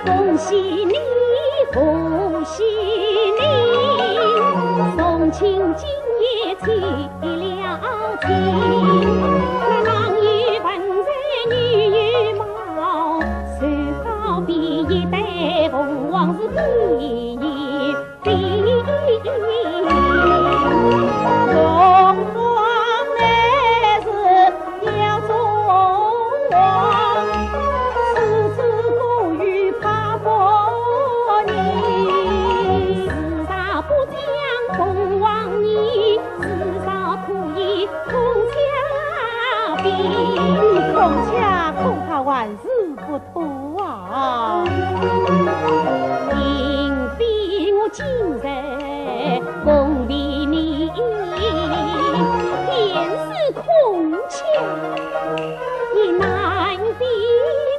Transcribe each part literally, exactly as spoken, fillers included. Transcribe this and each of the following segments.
恭喜你，恭喜你，送亲今夜起了亲。男有文才女有貌，就好比一对凤凰是比翼 凤凰乃是鸟中王，自知可与拍马呢。自然不讲凤凰言，自然可以通车兵。通车恐怕还是不妥啊。并非我今日 奉陪你，便是孔雀，也难比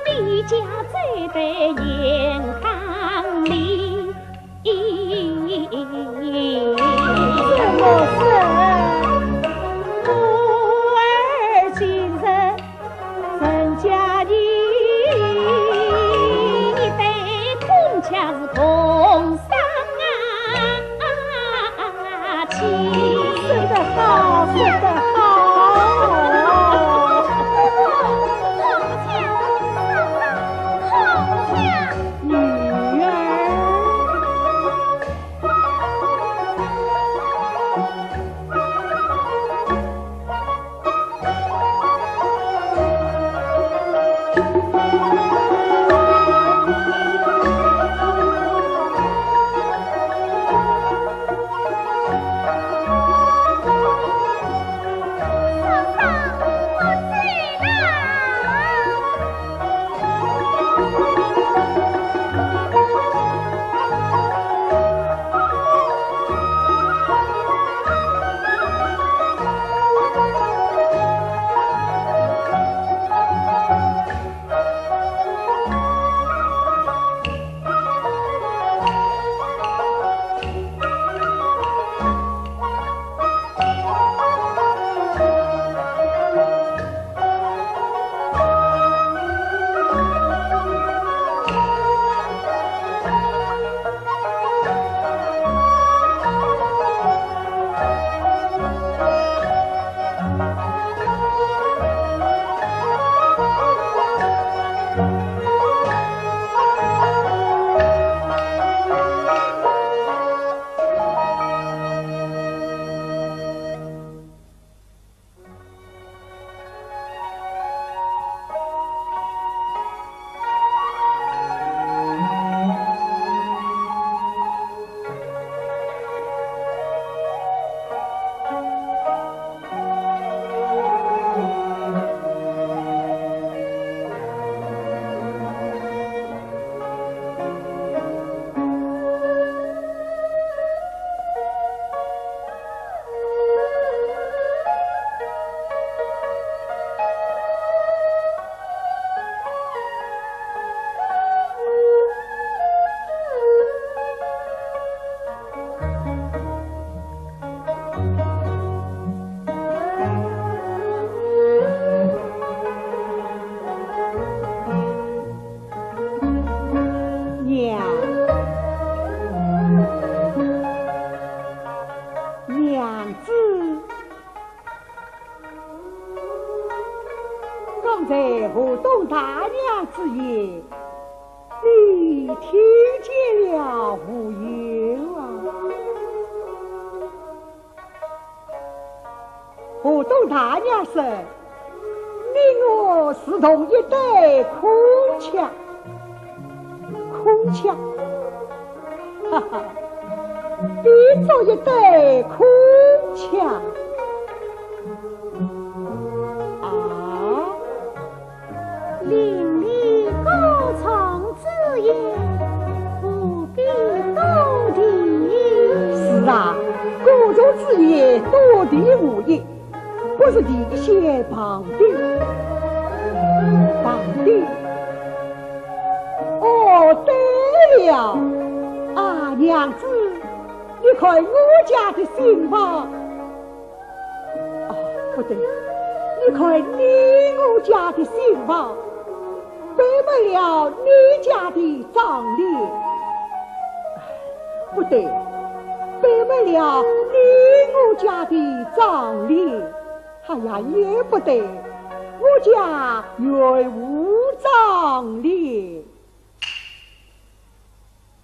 你家这对雁荡美。怎么说？我儿今日 人家的一对孔雀是同生啊，亲在河东大娘之言，你听见了无有啊？河东大娘说，你我是同一对孔雀，孔雀，哈哈，比作一对孔雀。啊，邻里各从之言，无比多的。是啊，各从之言，多的无一。 不是地仙旁的，旁的。哦，对了，啊，娘子，你看我家的新房。哦，不对，你看你我家的新房。 背没了你家的妆奁。哎，不对，背没了你我家的妆奁。哎呀，也不对，我家原无妆奁。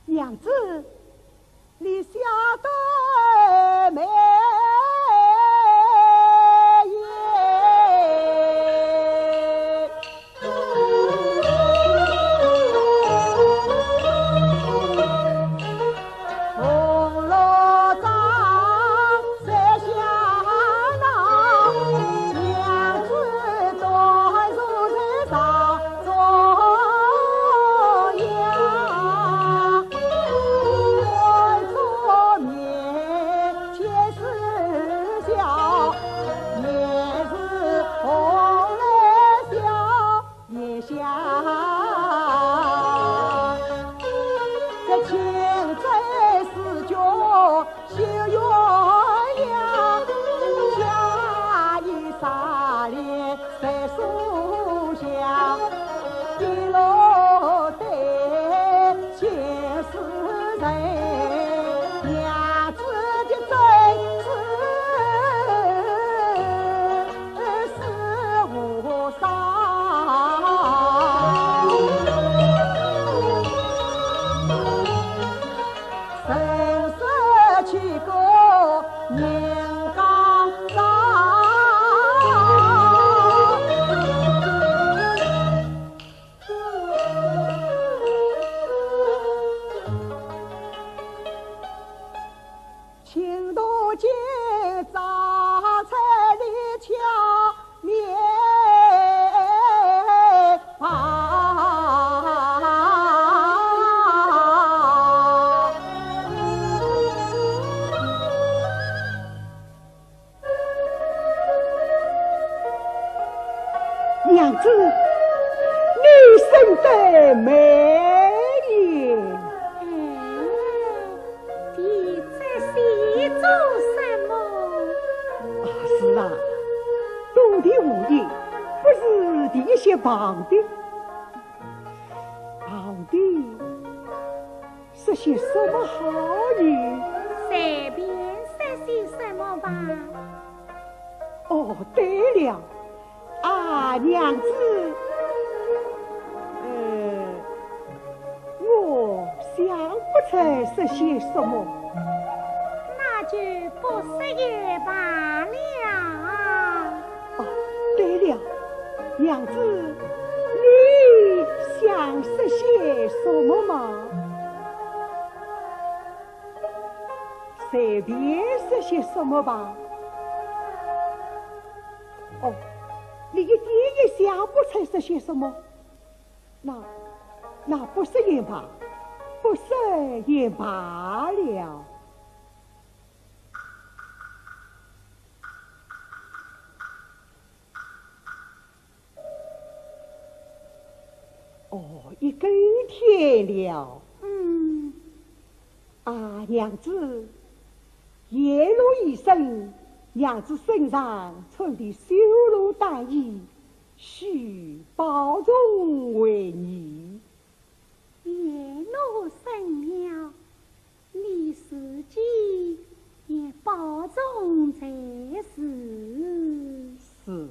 娘子， 你晓得没有？娘子，你生得美也。嗯，你这是做什么？啊，是啊，多的无一，不是地仙旁的，旁的。 说些什么好呢？随便说些什么吧。哦，对了，啊，娘子，呃，我想不出说些什么。那就不说也罢了。 哦，对了，娘子，你想说些什么嘛？随便说些什么吧。哦，你一点也想不出说些什么。那，那不说也罢，不说也罢了。 哦，已更天了。嗯。啊，娘子，沿路以身，娘子身上穿的绣罗单衣，需保重为宜。沿路甚了， 你自己也保重才是。是。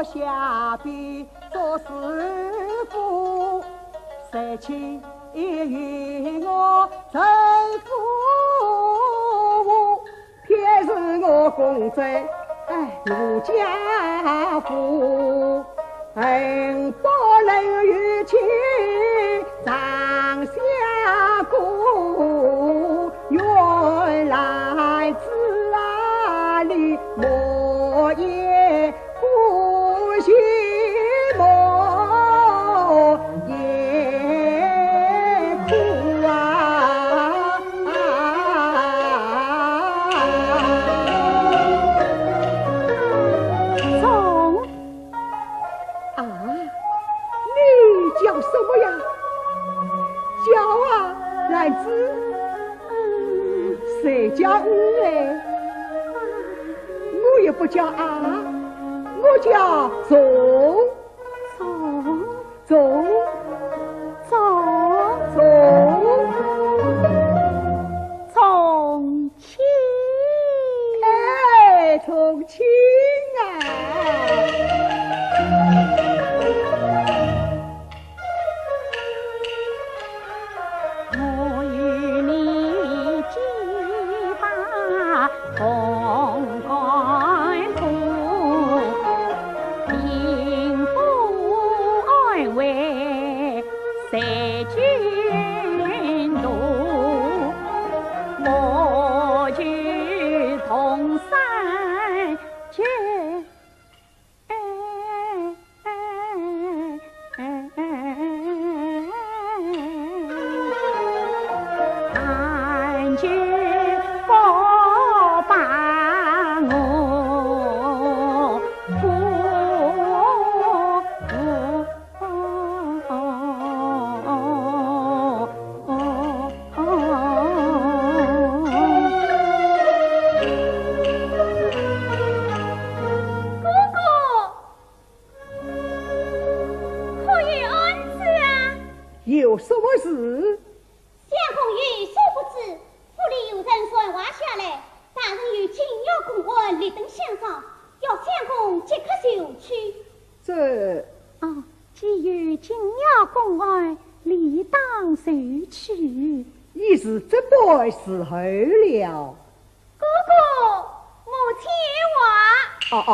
下边做师傅，谁去与我成夫？偏是我公子，哎，奴家父，恨不能与卿长相顾。原来子啊，你莫也不许莫也哭啊！从啊，你叫什么呀？叫啊，兰子。嗯，谁叫你嘞？我也不叫啊，我叫从。从。从。从。从。从亲。哎，从亲啊！我与你结拜同甘苦，并不安慰 谁君度，莫去同山绝。但求不把我 哥哥，可有安置啊？有什么事？相公有所不知，府里有人传话下来，大人有紧要公案，立等相上，要相公即刻就去。这……啊，既有紧要公案，理当就去。已是这般时候了。哥哥，母亲话。哦，哦。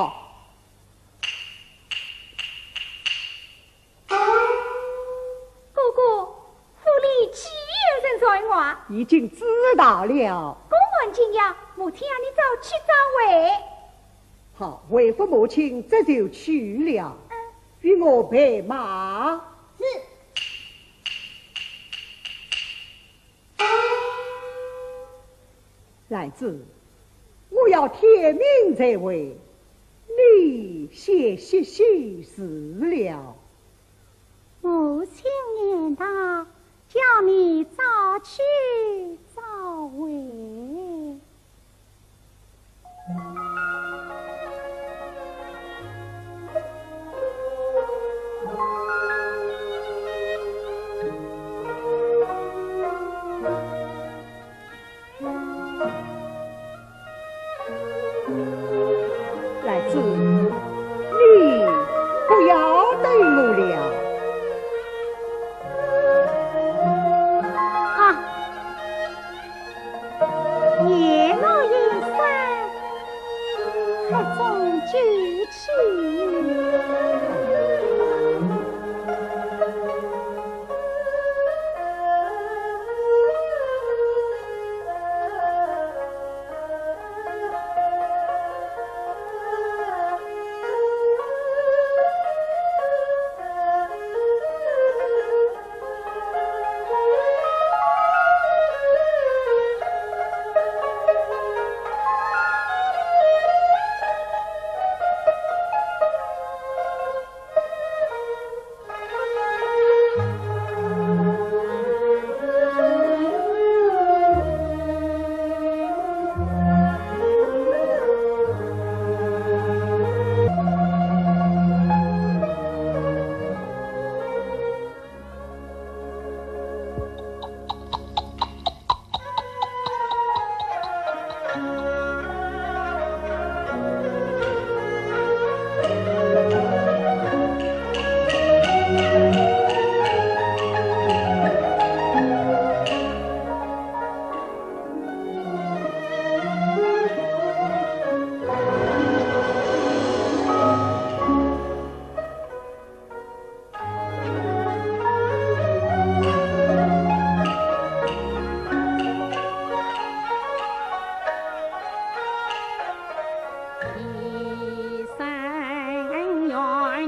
哥哥，府里既有人传话，已经知道了。公案紧要，母亲让你早去早回。好，回复母亲，这就去了。嗯。与我备马。是。 兰子，我要天明才回，你先歇息是了。母亲言道，叫你早去早回。 兰子，你不要等我了。啊！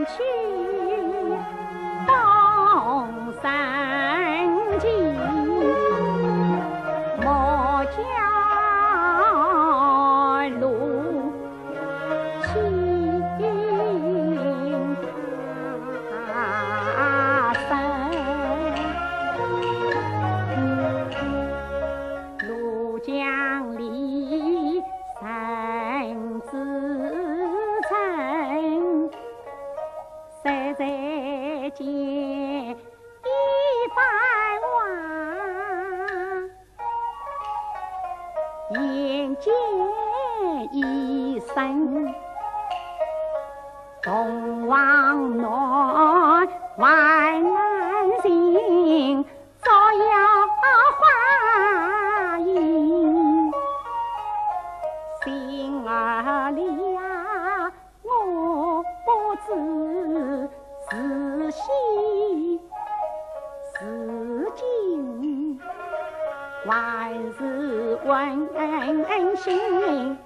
去东山去，莫教路轻踏深。怒江里人之城， 谁在见一番话，眼见一生。同往南还难行，朝阳花影心儿里呀。 我不知是喜是惊，还是温馨。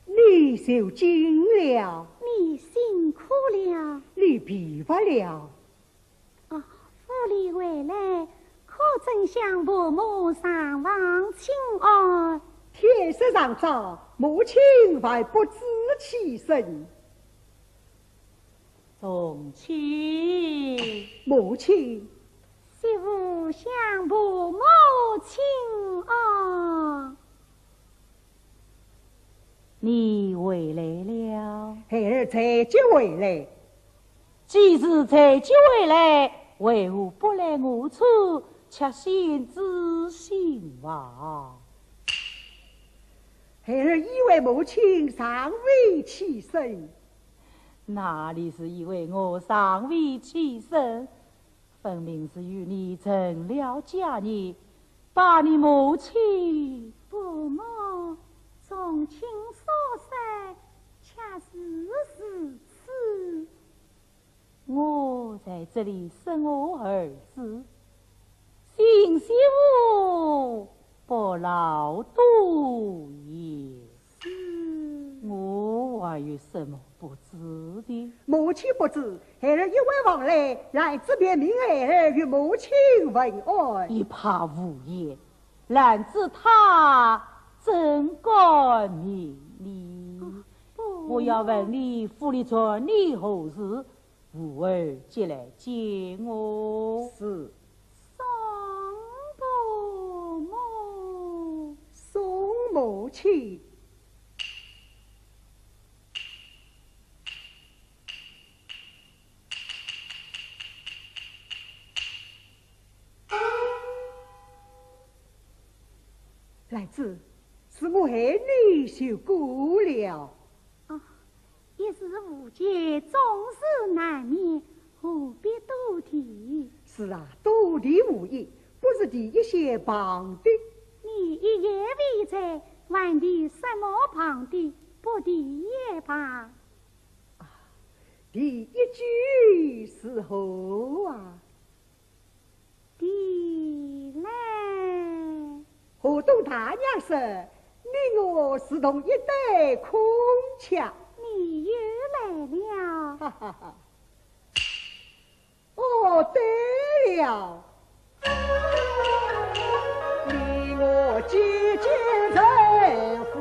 你受惊了。你辛苦了。你疲乏了。啊，府里回来，可曾向父母上房请安？天色尚早，母亲还不知起身。 宗亲。母亲。媳妇向父母请安。你回来了。孩儿才即回来。既是才即回来，为何不来我处，且先知信房？孩儿以为母亲尚未起身。 哪里是以为我尚未起身，分明是与你成了家业，把你母亲。父母，宗亲所说，恰是如此。我在这里生我儿子，请媳妇不劳多言。是。我有什么不知的？母亲不知，孩儿一回房来，兰子便命孩儿与母亲问安。你怕无言，兰子她怎敢免礼？不，我要问你府里传你何事，武二即来见我。是。送伯母。送母亲。兰子，是我害你受苦了。啊， 一时误解，总是难免，何必多提？是啊，多提无益，不如提一些旁的。你一言未尽，还提什么旁的？不提也罢。啊，提一句如何啊？ 提来。河东大娘说，你我如同一对孔雀。你又来了。哈哈哈。哦，对了，你我结结成夫，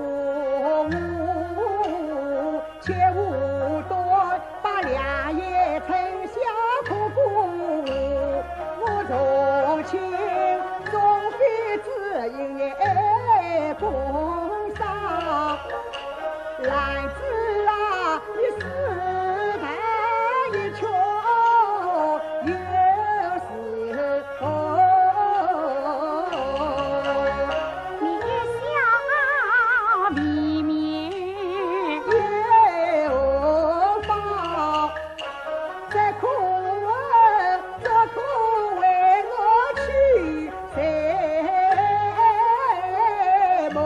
切勿断，把良言成 小可姑，我从前总被知音眼光伤。兰子啊，你是他一曲又是何？你笑未眠又何妨？ 这可，这可为我去寻梦。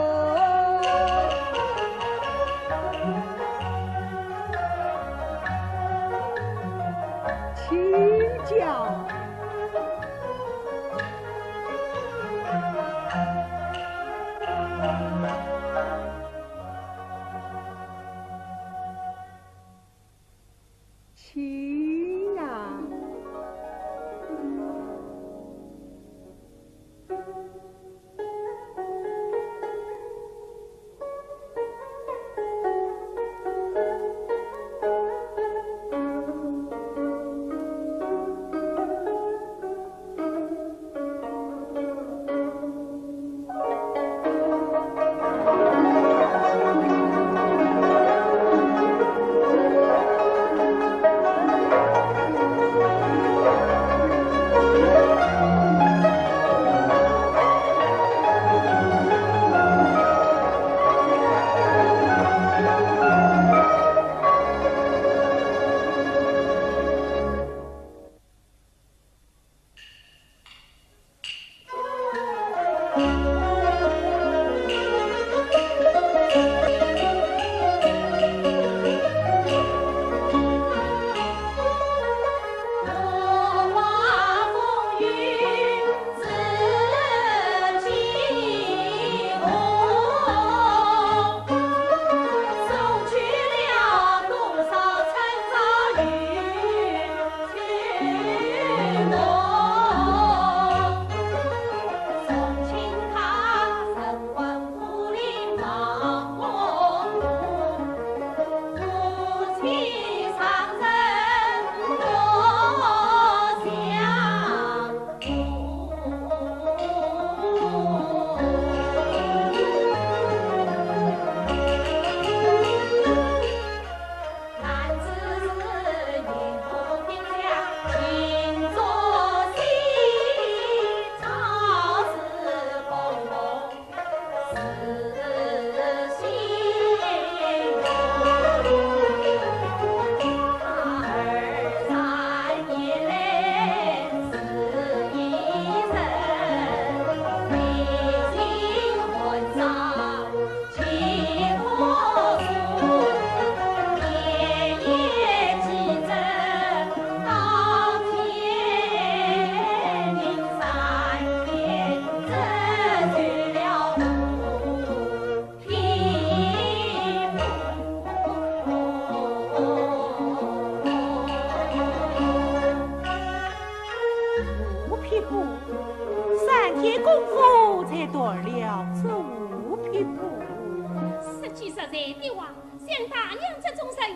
请教。 情啊。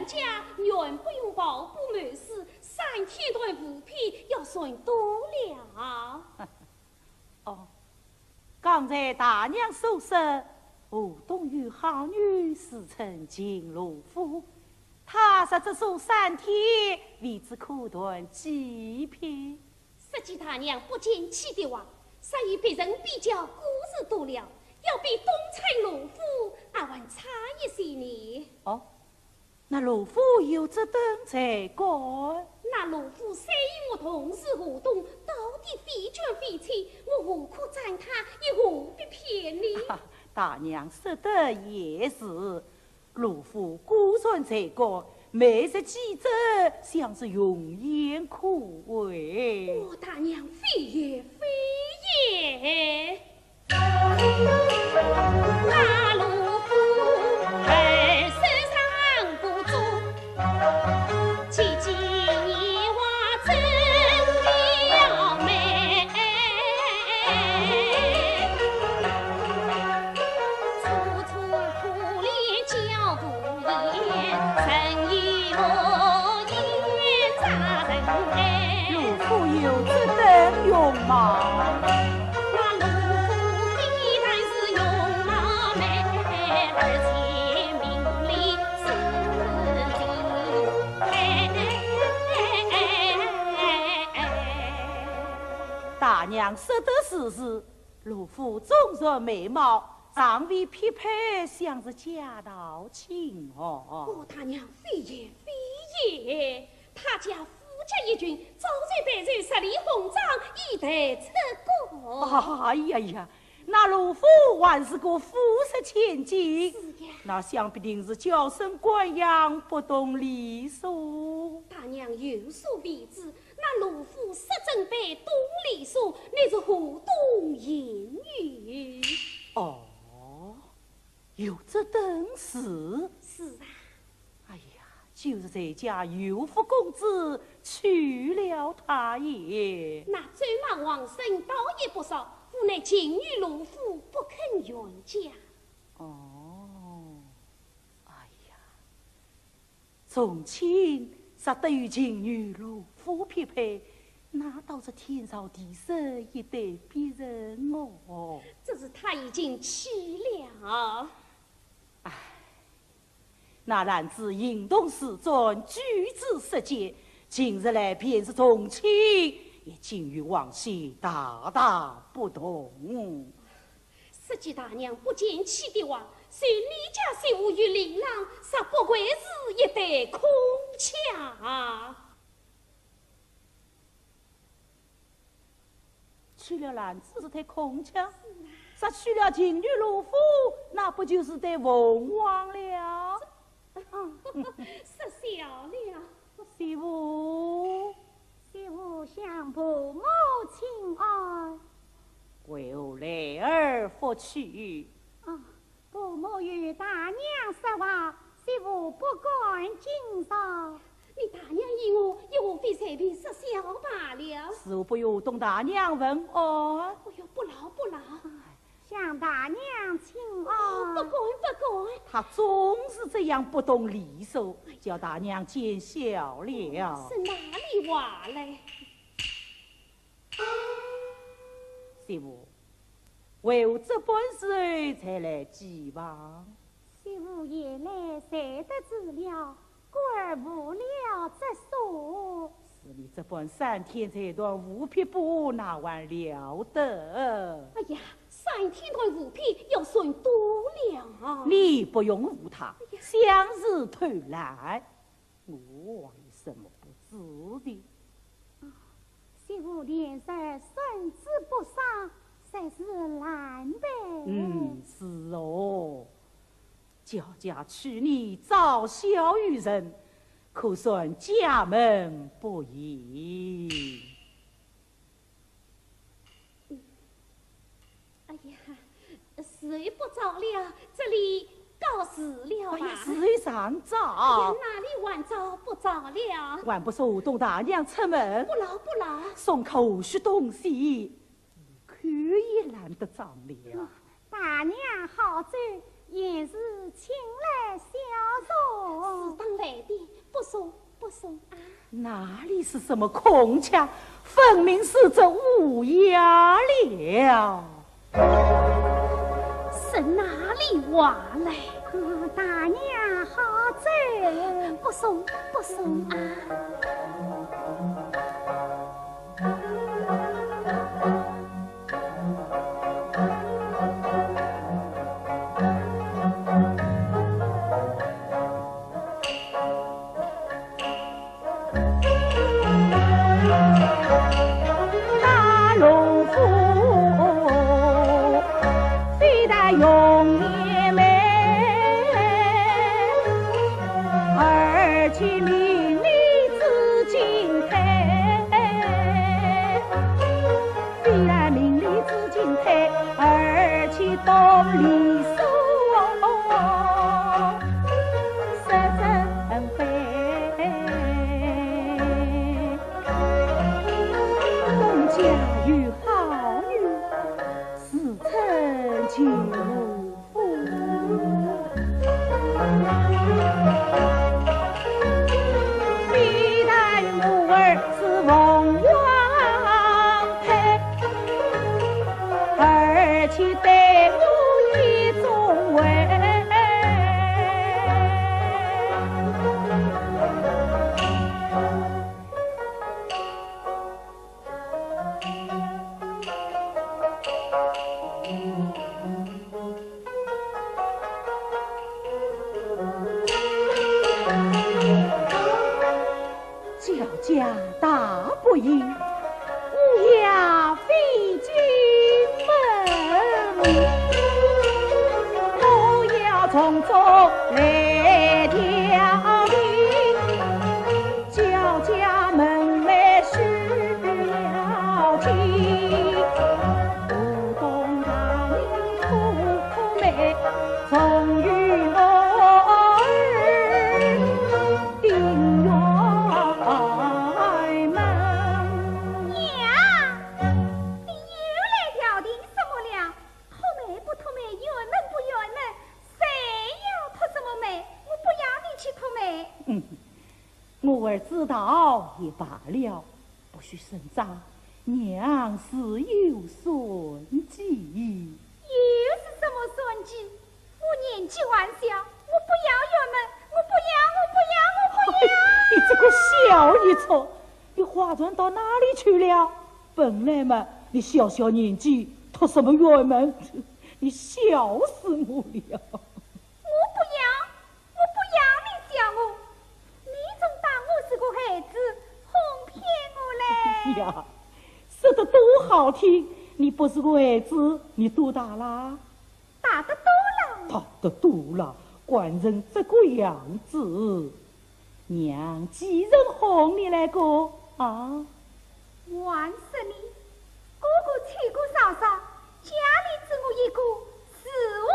家原不用跑步谋事，三天段无匹要算多了。哦，刚才大娘所说，河东有好女，自称秦罗敷，她说只数三天，未知可断几匹？说起大娘不争气的话，说与别人比较，果是多了，要比东村罗敷，那还差一些呢。哦，那罗敷又怎等才干？那罗敷虽与我同是河东，到底非捐非亲，我何苦占他一河必便呢？哈，大娘说得也是，罗敷果然才干，每日几折，想是容颜可畏。哦，大娘非也非也。 罗敷有这等容貌？大娘说得是是，罗敷纵然美貌，尚未匹配，想是假道情哦。哦，大娘非也非也，他家富甲一群，早就备受十里红妆以待出阁。哎呀呀，那罗敷还是个富室千金，是呀。那想必定是娇生惯养，不懂礼数。大娘有所未知， 那罗敷说准备懂礼数，乃是河东淫女。哦，有这等事？是啊。哎呀，就是谁家有福公子，娶了她也。那走马王孙倒也不少，无奈淫女罗敷不肯远嫁。哦，哎呀， 从前说得与秦女罗敷匹配，那倒是天造地设，一对璧人哦。只是他已经去了。唉，那男子行动自专，举止失节，近日来便是从前，也竟与往昔大大不同。 说起大娘不争气的话，就你家媳妇与令郎，煞不过是一对空腔。娶了男子是对空腔，是啊。煞娶了秦女罗敷，那不就是对凤凰了？说笑了。媳妇， 媳妇向婆母请安。为何来而复去？啊，婆母与大娘说话，媳妇不敢惊扰。你大娘一我，又何必随便说笑罢了？是我不由东大娘问安。哎呦，不劳，不劳。 向大娘请安。哦，不敢，不敢。他总是这样不懂礼数，叫大娘见笑了。是哪里话来？媳妇，为何这般时候才来祭房？ 媳妇夜来睡得迟了，故而误了则所。是你这般三天才断无匹布，哪还了得？哎呀，三天断无匹要算多了。你不用误他，哎呀，想是偷懒，我还有什么不知的？ 媳妇年岁孙子不少，实是难为。嗯，是哦。家家娶女，早孝于人，可算家门不幸。 哎呀，时候不早了，这里告辞了吧。哎呀，时候尚早。哎呀，哪里还早不早了？还不送东大娘出门。不劳，不劳。送口水东西，口也烂得张了。大娘好酒，贤婿请来消愁。适当来点。松啊，哪里是什么孔雀，分明是这乌鸦了。是哪里话来？嗯，大娘好走。不送，不送啊。大龙虎，非但容颜美，而且名利之金配。非但名利之金配，而且懂礼数。 十分悲。东家有好女，自称金龙虎。非但我儿是凤凰配， 而且待我也尊贵。小姐大不幸，乌鸦飞进门，我要从中来调停，小姐门外失了情，不懂大人苦苦美，终于我儿 定远门。娘，你又来调停什么了？托媒不托媒，圆门不圆门，谁要托什么媒？我不要你去托媒。嗯，我儿知道也罢了，不许声张，娘自有算计。又是什么算计？ 我年纪还小，我不要圆门，我不要，我不要，我不要！你这个小野畜，你花钱到哪里去了？本来嘛，你小小年纪，托什么圆门？你笑死我了！我不要，我不要你笑我，你总当我是个孩子，哄骗我嘞！呀，说得多好听，你不是个孩子，你多大啦？ 大得多了。大得多了，惯成这个样子。娘几时哄你来过啊？还是你，哥哥娶过嫂嫂，家里只我一个，如何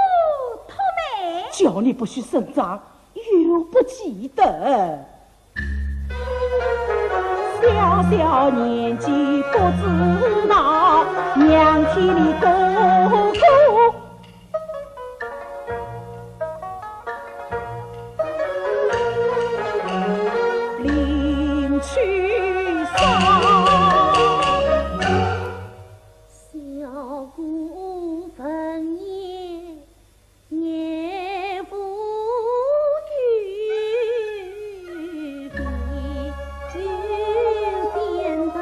托媒？叫你不许声张，又不记得。 小小年纪不知道，娘替你哥哥另娶嫂。小姑闻言 眼无余地，点头。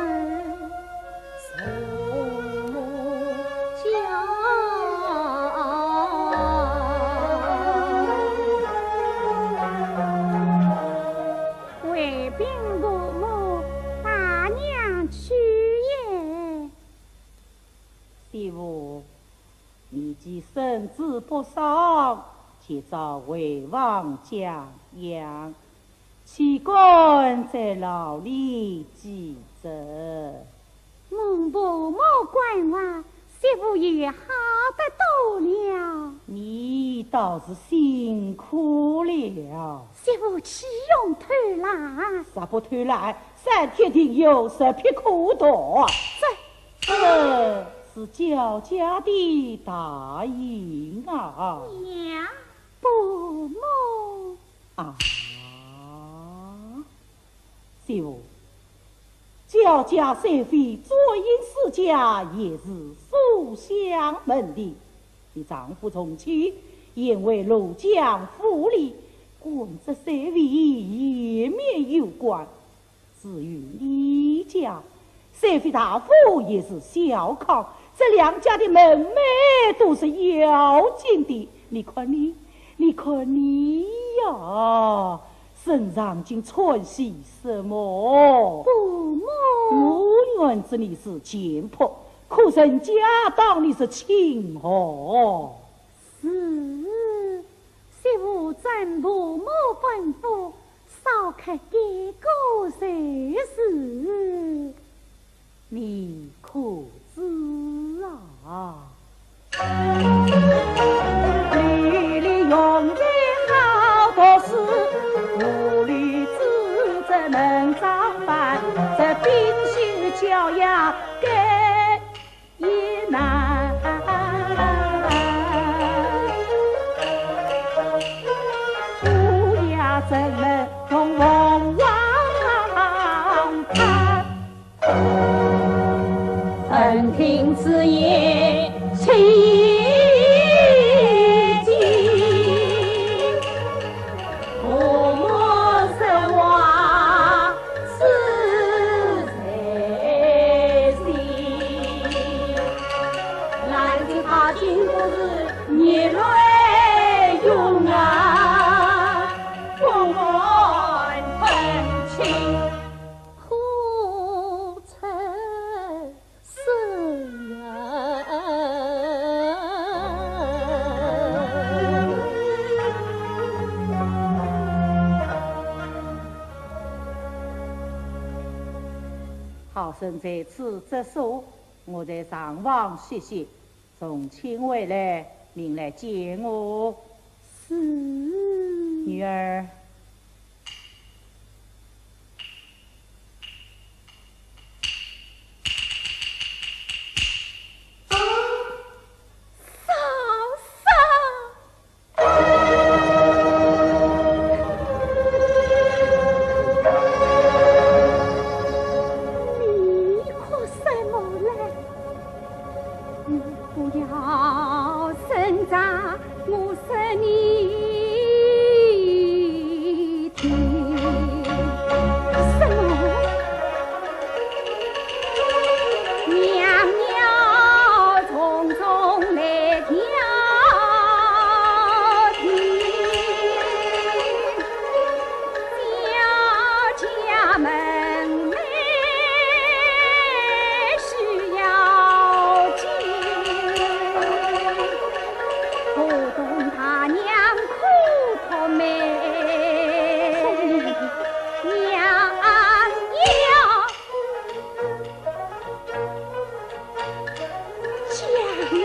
回禀婆母，大娘去也。媳妇， 你既身子不爽，且早回房静养，岂敢再劳你几日？蒙婆母关怀，媳妇也好得多了。你倒是辛苦了。媳妇岂用偷懒？啥不偷懒？三天定有，十撇可夺。这 这是焦家的大印啊。娘，伯母。啊，师父，焦家虽非纣王世家，也是书香门第。你丈夫从前因为怒将富丽，官职虽微，颜面有光。至于你家，虽非大夫，也是小康，这两家的门楣都是要紧的。你看你，你看你呀， 身上竟穿些什么？布幔。我原知你是贱仆，可人家当你是清河。是，师父遵布幔吩咐，扫开该个就是。 你可知啊？ 闻听此言，心惊。父母失望是谁心？难知他竟不是逆来勇啊，不问分清。 何出是啊？好生在此作书，我在上房歇息，从前回来，另来见我。是。女儿。 嫂嫂，你哭什么嘞？你不要挣扎，我说你听。什么？娘娘匆匆来调停，焦家门楣 需要紧，不懂大娘苦痛美，娘娘。讲啊。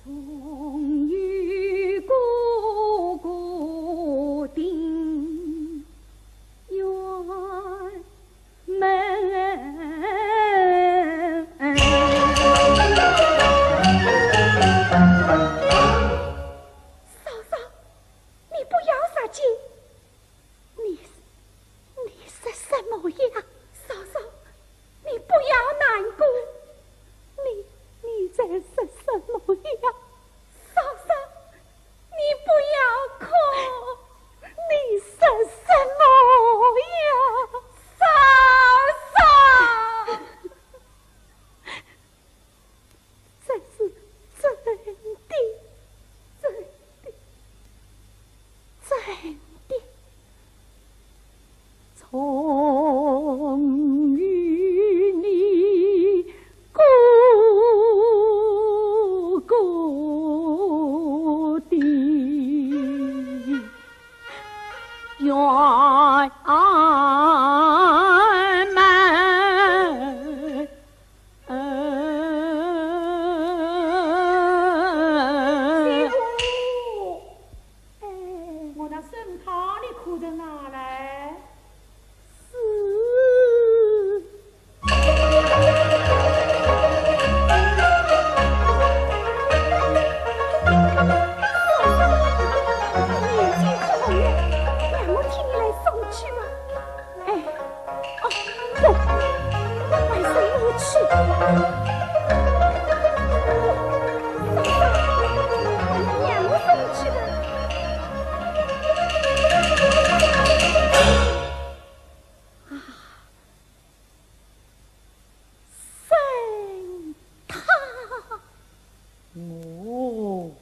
终有哥哥定圆满。嫂嫂，你不要杀鸡。 你，你说什么呀？嫂嫂，你不要难过。你，你在说什么呀？嫂嫂，你不要哭。你说什么呀？嫂嫂！ 这是真的，真的，真的。终于你哥哥的圆满。 师父，哎，我那参汤你可曾拿来？是。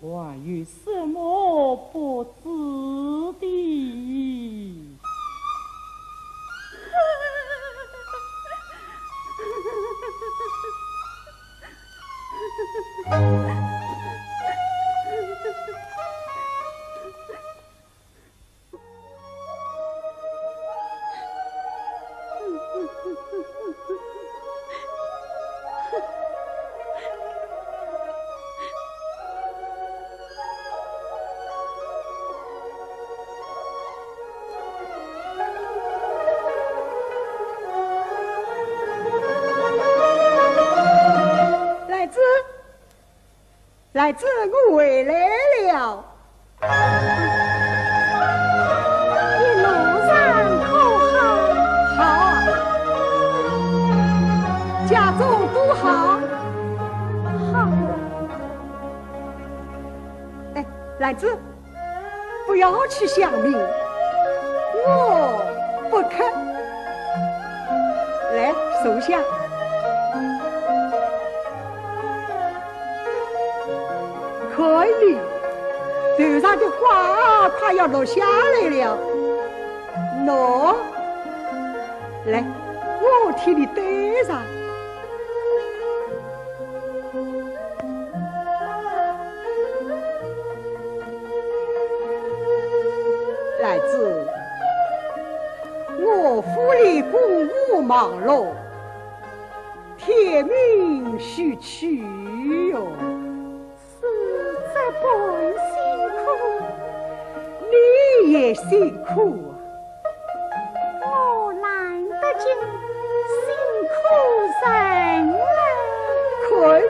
我还有什么不知的？兰子，兰子，我回来了。一路上可好？好。家中都好？好。哎，兰子， 不要去想你，我不肯。来，坐下。看你，头上的花快要落下来了。喏，来，我替你戴上。 兰子，我府里公务忙碌，天明须去哟。是这般辛苦。你也辛苦啊。 我懒得进，辛苦人了。可以。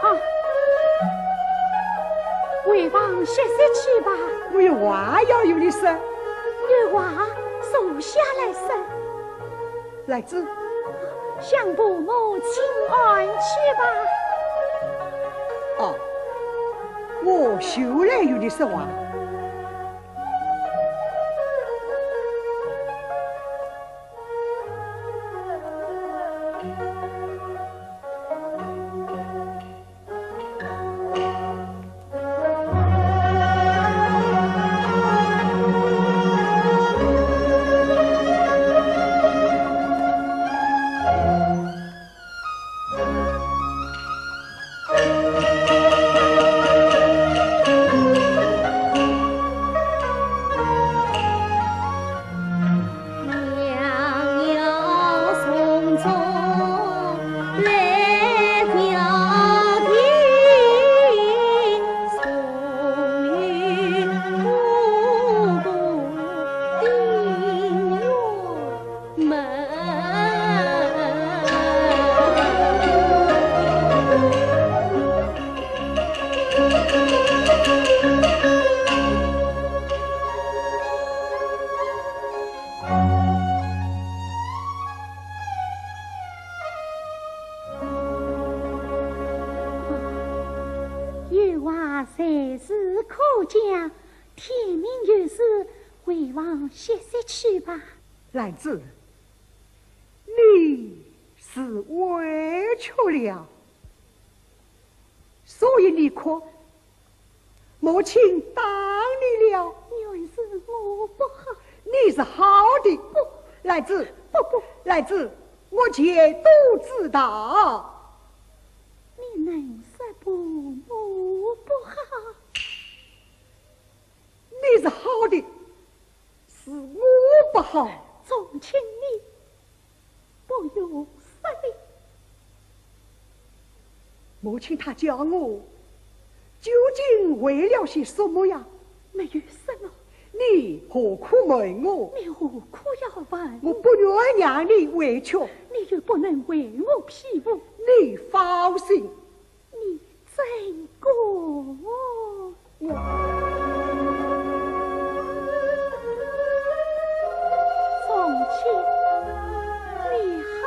啊，回房歇息去吧。我有话要与你说。有话坐下来说。 兰子，向父母请安去吧。哦，我就来与你说话。 有话随时可讲，天明有事，回房歇息去吧。兰子，你是委屈了，所以你哭。 母亲打你了。原是我不好。你是好的。不。兰子，不，不。兰子，我全都知道。你能说父母不好？你是好的， 是我不好。从前你不由分的。母亲她叫我，究竟为了些什么呀？没有什么。你何苦问我？你何苦要问我？我不愿让你委屈。你又不能为我辩护。你放心， 你真过我。从前你好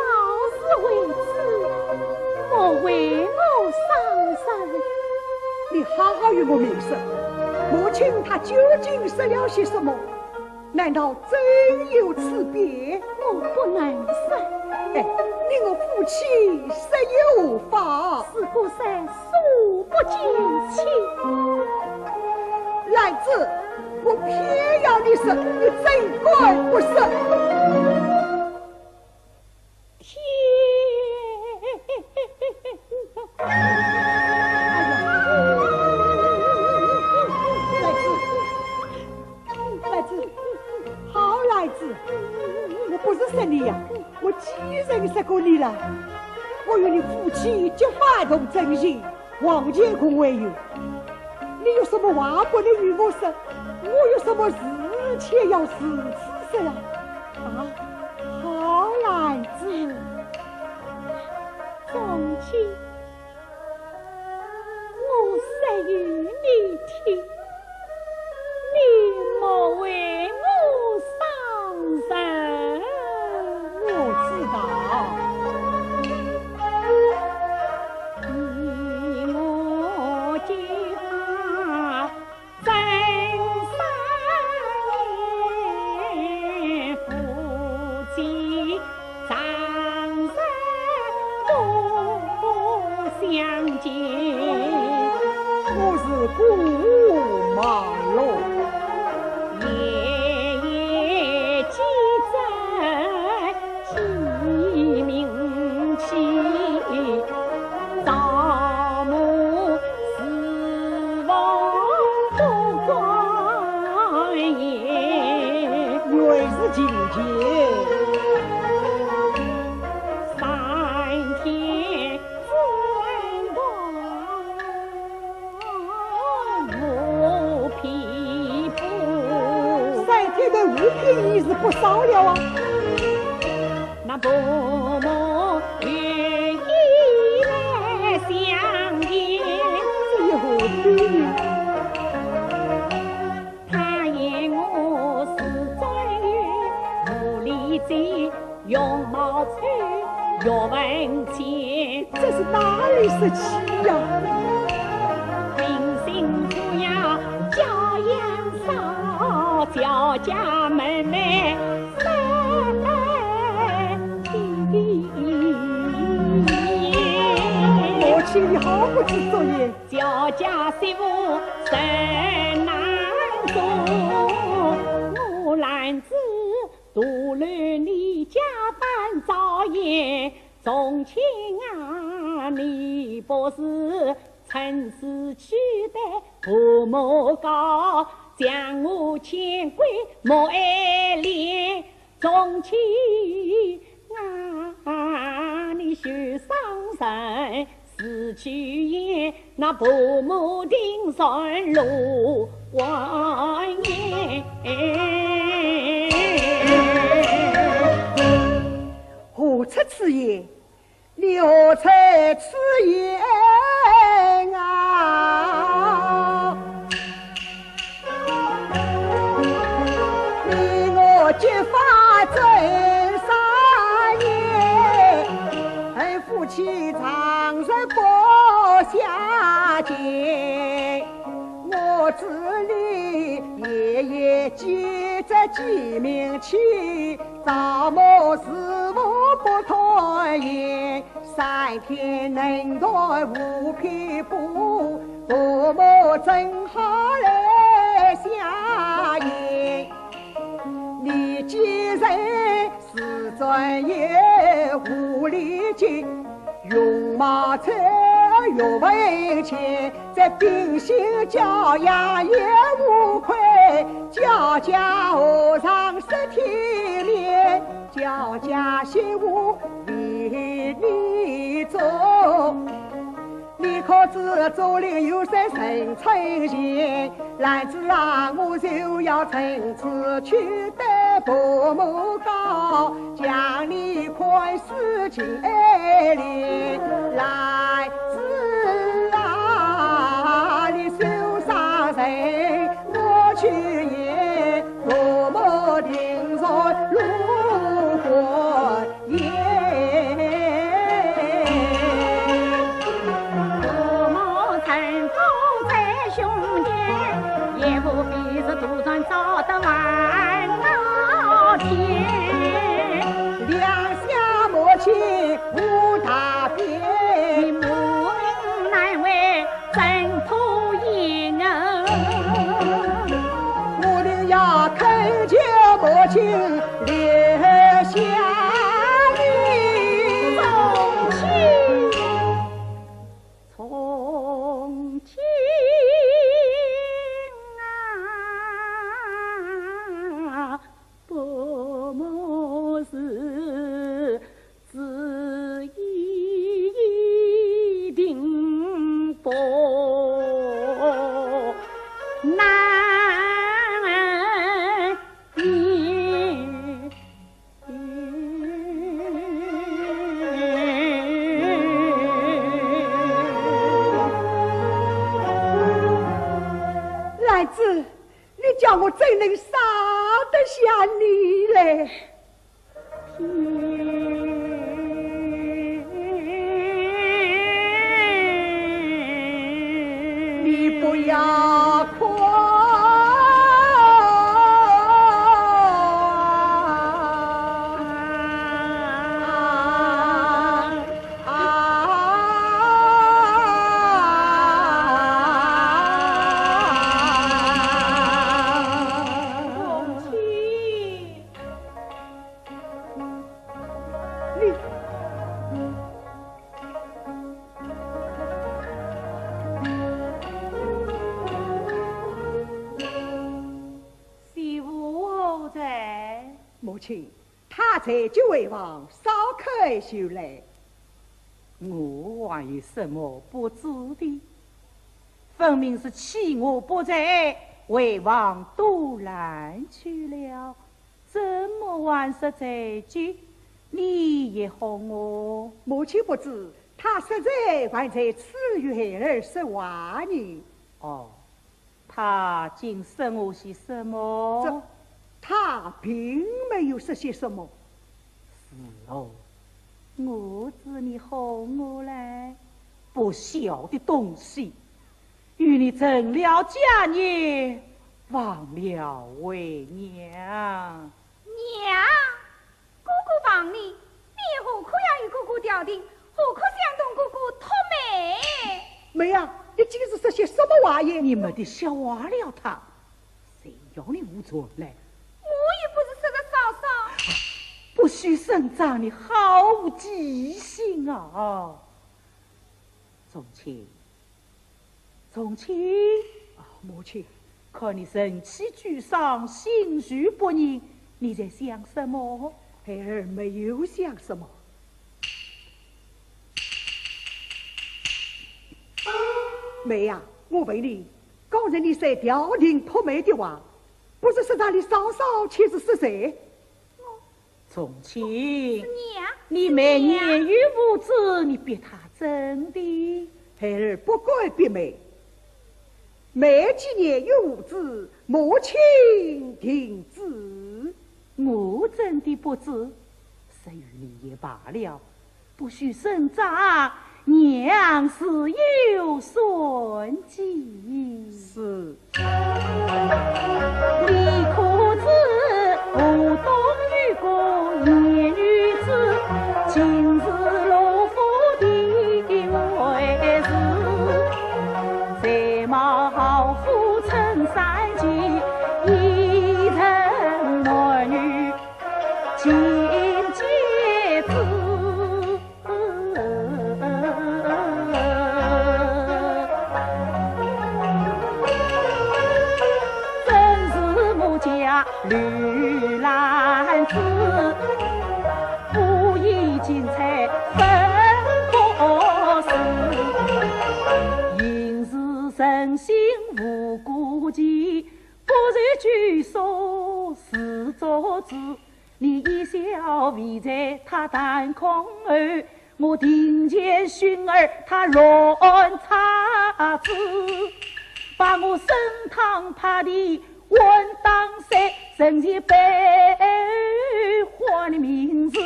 母亲她究竟说了些什么？难道真有此别？我不能说。哎，你我夫妻说也无妨。事不说，书不见亲。兰子，我偏要你说，你怎敢不说？天！哎呀，兰子，兰子，好兰子，我不是说你呀，我几时说过你了？我与你夫妻结发同真情， 王乾坤为友，你有什么话不能与我说？我有什么事情要如此说呀？啊，好兰子。从前我说与你听， 你莫为我伤神。我知道。你我结发真三年，夫妻 长日不相见。我是孤马喽。夜夜寄枕寄冥期，朝暮 思凤不敢言。原是情结。三天之外，我批不。三天的五品已是不少了啊。 那伯母愿意来相见。这又何必呢？她言我是状元，无理之容貌丑，学问浅。这是哪里说起呀？平生只要教养少，教家门楣 母亲，你好不知足也。教家媳妇真难做，我兰子独留你家班照应。从前啊，你不是曾是期待父母高，将我牵归母爱恋。 从前啊，你许上人，死去言，那伯母定然落花言。何出此言？ 你何出此言啊？你我结发真三年，夫妻长日不相见。我知你夜夜寄枕寄冥期， 朝暮思凤不敢言，三天能断五品簿，伯母正好来相迎。你既然是状元无理解，容貌丑，学问浅， 这品行教养也无愧，教家何尝失体面，教家媳妇为你做。你可知竹林有三人称贤，兰子啊，我就要趁此去对伯母告，将你看 是情爱恋来自啊，你受伤人我去也，多么定然如火焰。多么春风在胸间，也这杜撰造得万高天，两下母亲无大便。你母命难违真土言啊。我定要恳求母亲留下你。从前，从前啊，伯母是自己定不难言。 兰子，你叫我怎能舍得下你嘞？你不要哭。 媳妇在。母亲， 他在就回房烧开就来。我还有什么不知的？分明是欺我不在，回房独来去了，怎么还说在就？你也哄我。母亲不知，他实在还在此与孩儿说话呢。哦， 他竟说我些什么？这，他并没有说些什么。是哦，我知你哄我来，不孝的东西，与你成了家业，忘了为娘。娘， 哥哥忘你，你何苦要与哥哥调停？何苦想同哥哥托媒？梅啊，你今日说些什么话呀？你没得笑话了他，谁要你胡传来？我又不是说的少少。不许声张，你好无记性啊！从前， 从前，啊，母亲。看你神气沮丧，心绪不宁，你在想什么？孩儿没有想什么。梅呀，我问你，刚才你说调停托媒的话，不是说让你嫂嫂，却是说谁？ 从前，是娘，你媒年逾五子，你逼她怎的？孩儿不敢逼媒。媒既年逾五子，母亲定知。我怎的不知？说与你也罢了，不许声张，娘自有算计。是。 你可知河东有个严女子，近似罗敷的位置，才貌好富称三千，一城男女尽皆知。 真是我家刘兰子，武艺精彩分可似，行事诚信无过节，不受拘束是做主。 你一笑未在他弹弓后，我庭前寻儿他乱插子，把我升堂拍地问当岁，人前背后唤你名字，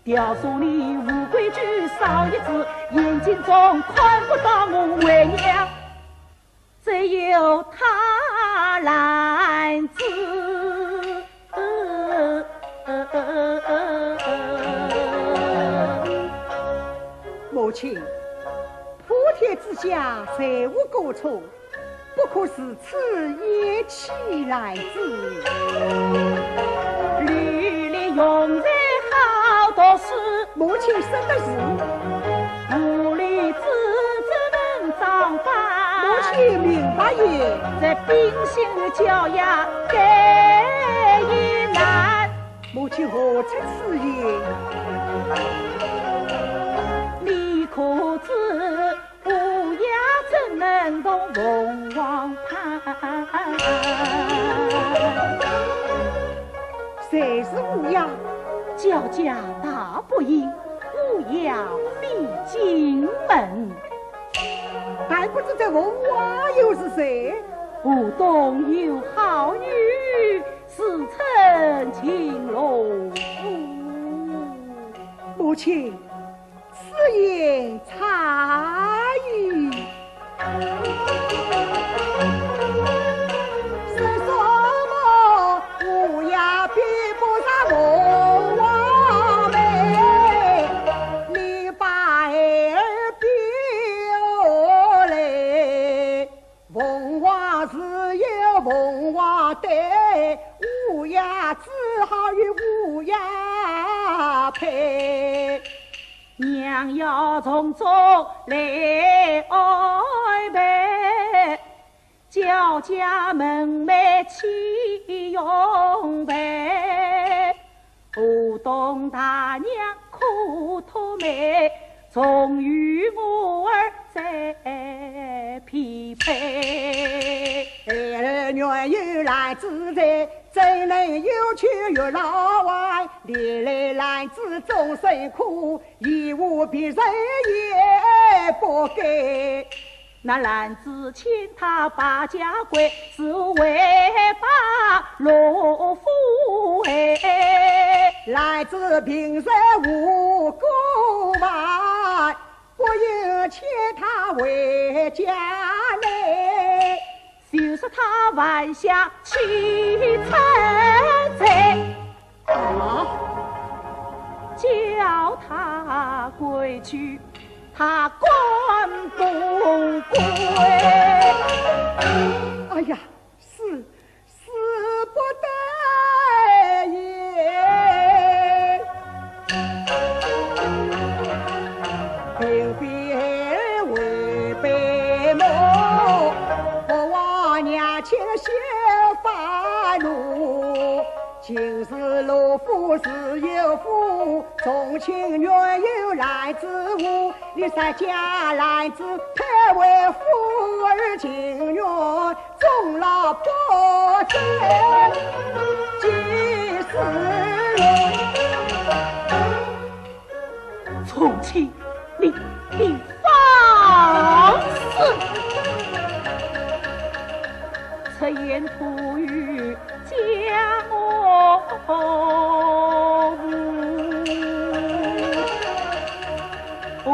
调查你无规矩少一字，眼睛中看不到我为娘。 只有他来亲，普天之下，谁无过错？不可如此厌弃兰子。绿林用在好读书，母亲说的是。无理之子能长大，母亲明白也。在品行与教养，该也难。母亲何出此言？你可知 乌鸦怎能同凤凰攀？谁是乌鸦？叫家大不幸，乌鸦飞进门。但不知这凤凰又是谁？吴东有好女，自称青龙。母亲， 此言差矣。是什么乌鸦比不上凤凰美？你把孩儿比下来，凤凰自有凤凰胆，乌鸦只好与乌鸦配。 娘要从中来安排，叫家门楣岂容陪？吴东大娘可托媒，终与我儿再匹配。孩儿原有兰子在，怎能有求于老外？历来兰子终受苦， 亦无别人也不给。那兰子欠他百家quy，是为把罗敷害。兰子平日无过犯，不应欠他回家来。就说他犯下欺瞒罪， 啊！叫他归去，他敢不归？哎呀，死，死不得已。并非为悲莫，不忘娘亲心发怒。 今日罗敷自有妇，从前原有兰子无。你杀家兰子，配为夫儿，情愿终老不得见世面。 从前，你，你放肆！出言吐语将我侮，不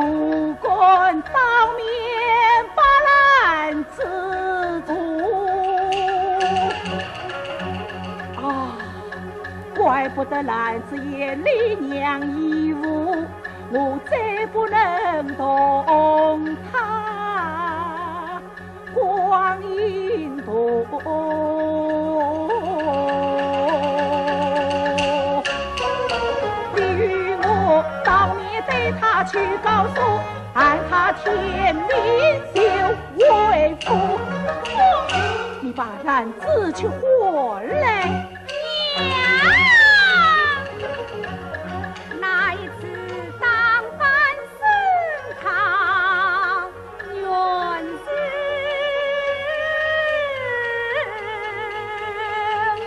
敢当面把兰子逐。啊， 怪不得兰子眼里娘已无，我再不能同她光阴度。你与我当面对她去告诉，喊她天明就回府。你把兰子去唤来。 娘，那一次打扮盛装，原是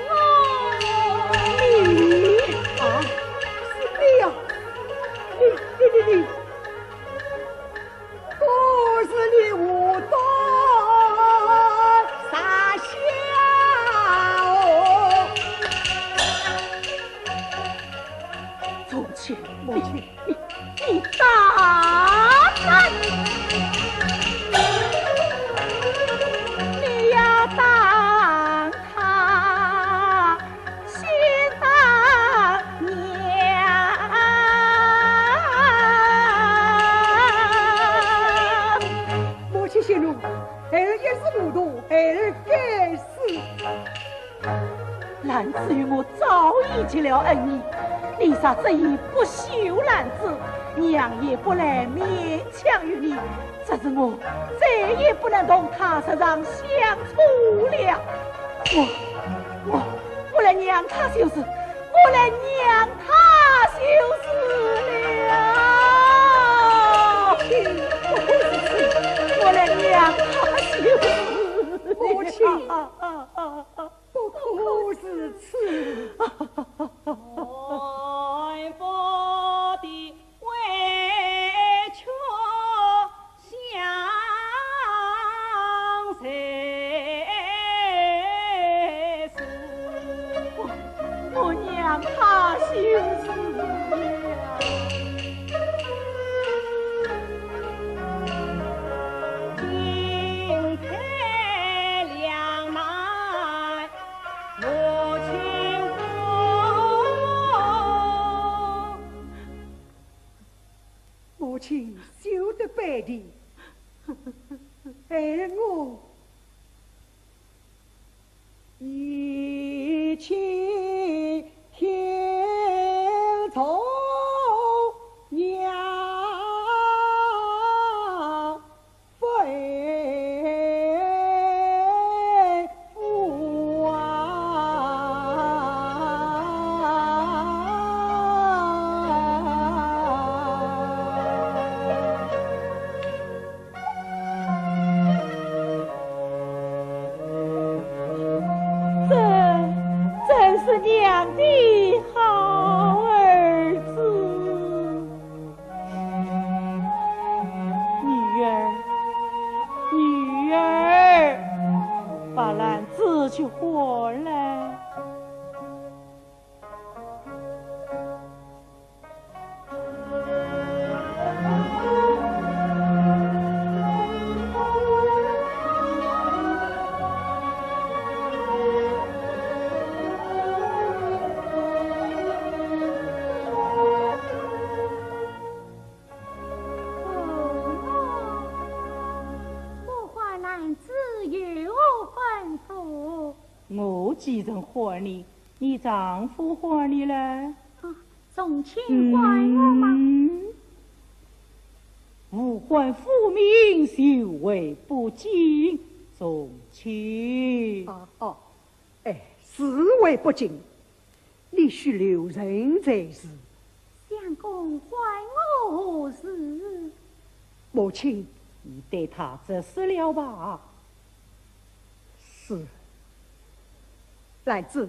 我。你，啊，是你呀，你，你，你，你。 可是你无端傻笑。从前，母亲，你，你大胆，你要打他 新当年。兰子与我早已结了恩义，你若执意不休兰子，娘也不来勉强于你。只是我再也不能同她日常相处了。我，我，我来让她休书，我来让她休书了。我来让她休书。母亲，不可如此。我，我让她休书了。母亲，休得悲啼，孩儿我一气天从娘 非父啊。这真是娘的好儿子。 女儿，女儿，把兰子去唤来。 哦，我唤兰子有何吩咐？我既曾唤你，你丈夫唤你来。啊，从前唤我吗？嗯，无唤父名，就为不敬。从前。啊，哦，哎，是为不敬。 你须留神才是。相公唤我何事？母亲，你对她直说了吧。是。兰子，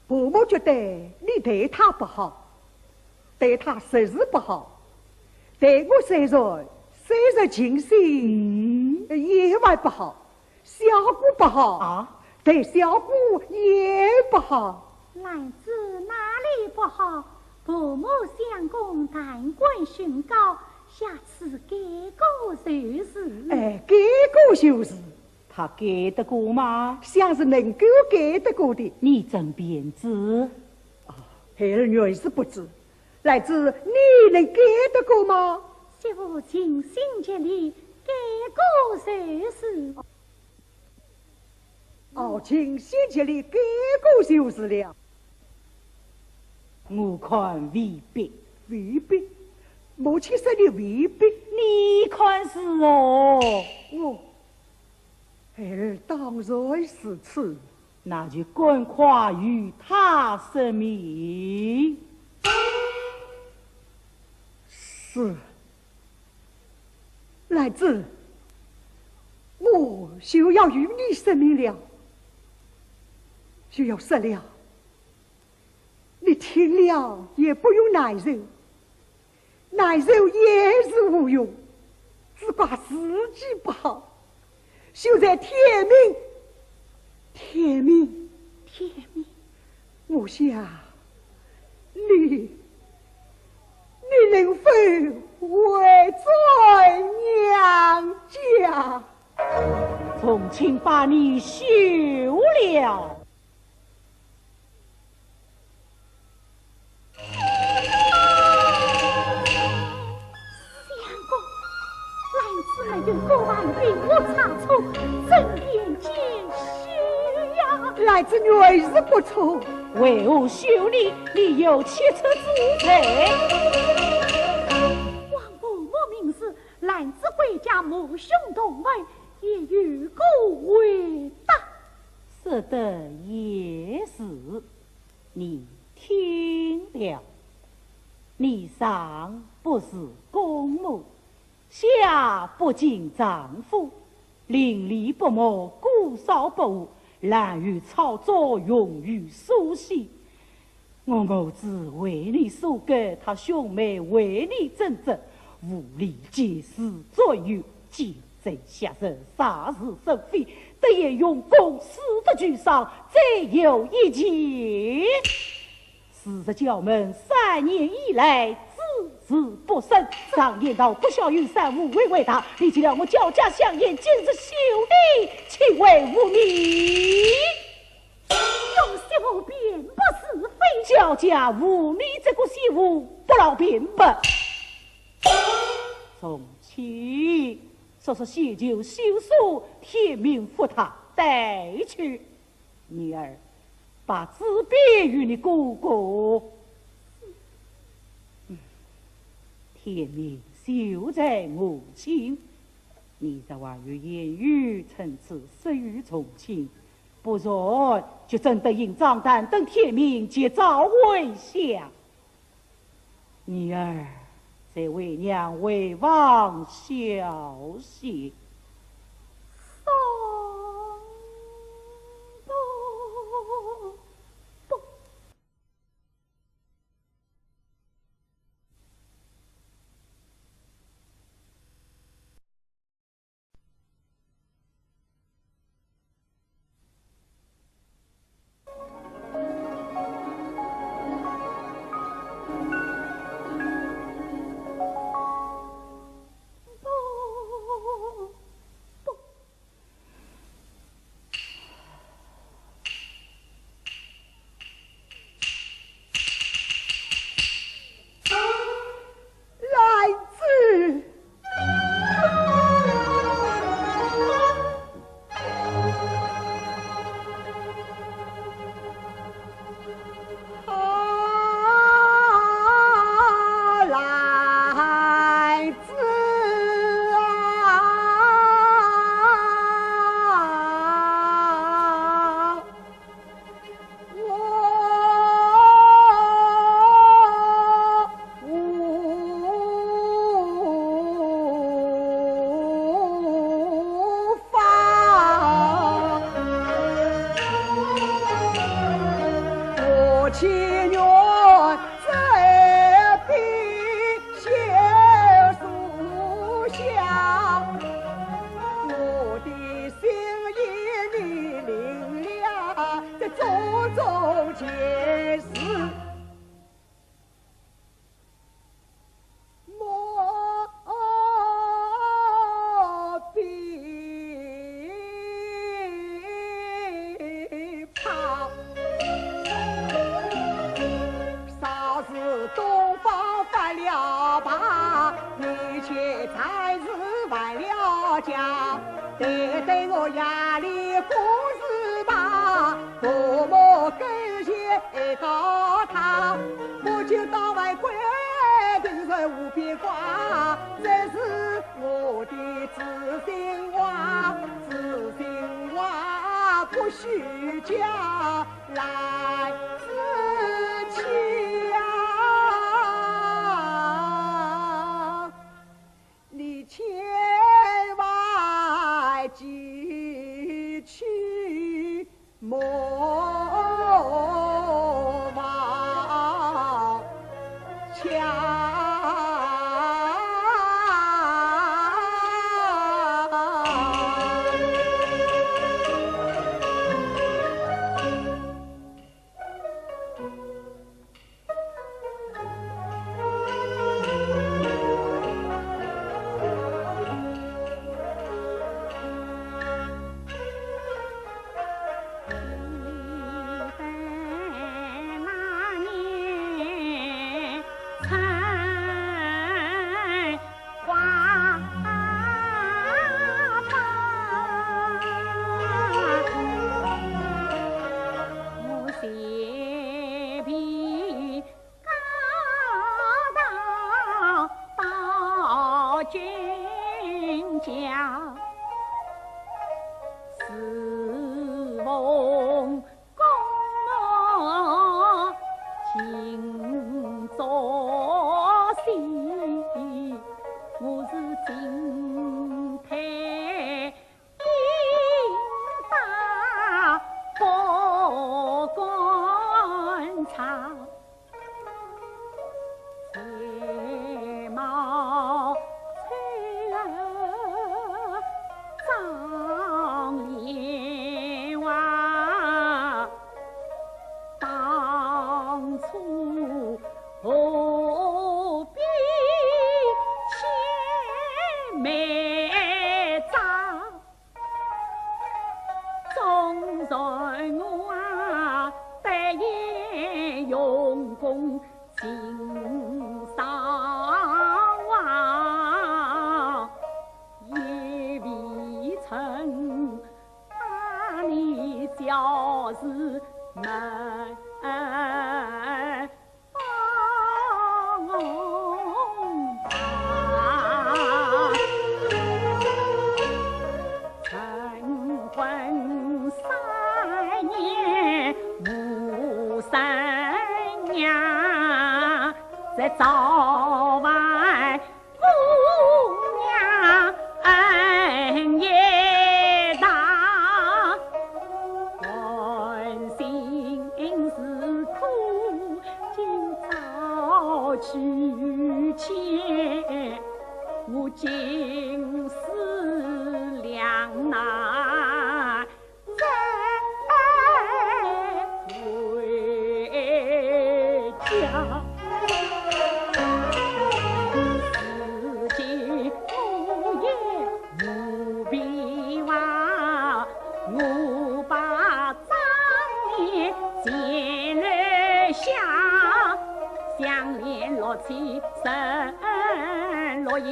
婆母觉得你对她不好，对她实是不好，待我虽然虽然尽心，嗯，也还不好。 小姑不好。啊？对小姑也不好。兰子哪里不好？婆母相公，达官显高，下次改过就是。哎，改过就是。她改得过吗？想是能够改得过的。你怎便知？啊，孩儿原是不知。兰子，你能改得过吗？媳妇尽心竭力，改过就是。 哦，尽心竭力改过就是了。我看未必。未必？母亲说的未必？你看是哦。我，孩儿当然如此。那就赶快与她说明。是。 兰子，我就要与你说明了，就要说了，你听了也不用难受，难受也是无用，只怪自己不好。 现在天明，天明，天明。我想，你，你能否回转娘家？从今把你休了。 相公，兰子没有过往，与我差错，怎便见休呀？兰子原是不错。为何休礼？你有切齿之罪？王婆，我明知兰子贵家母兄同门，也有过回答。说得也是，你听了，你上不如公母， 下不及丈夫，邻里不睦，姑嫂不和，烂于炒作，穷于书写。我母子为你疏隔，他兄妹为你争执，无理解事，最后奸贼下手，惹是生非，得一用功，死得俱伤，再有一计。 四十九门三年以来，只字不声，常言道不孝有三，无为为大。你见了我焦家香烟，今日休礼，岂为无礼？有媳妇辨不是非。焦家无你这个媳妇，不劳辩驳。从前说是先求休书，天明复他带去。 女儿，把纸笔与你哥哥。嗯，天明就在我心。你这话语言语，趁此失于从亲，不然就真得应张胆，等天明即早回乡。 女儿，在为娘回房消息。公公啊，今朝喜，我是金胎。 应当不敢唱，才貌丑恶张莲花，当初 何必千万张？纵然我啊，得意用功情商啊，也未曾把你小事瞒。 成婚三年无生养，在早晚 姑娘恩也大，寒心是苦，今朝去见，我金丝两难 再回家。如今我也无比望，我把妆奁前来镶，项链六千 十六银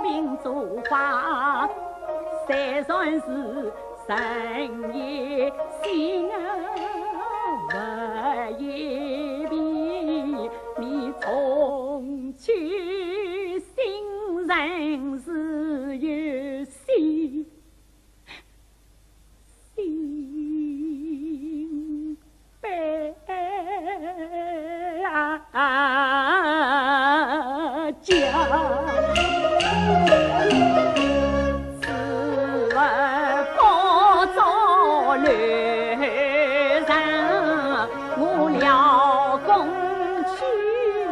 锭珠花，虽然是人也喜，物也疲，你从去心人自有喜。 心悲啊家。此物不作留人，我料公去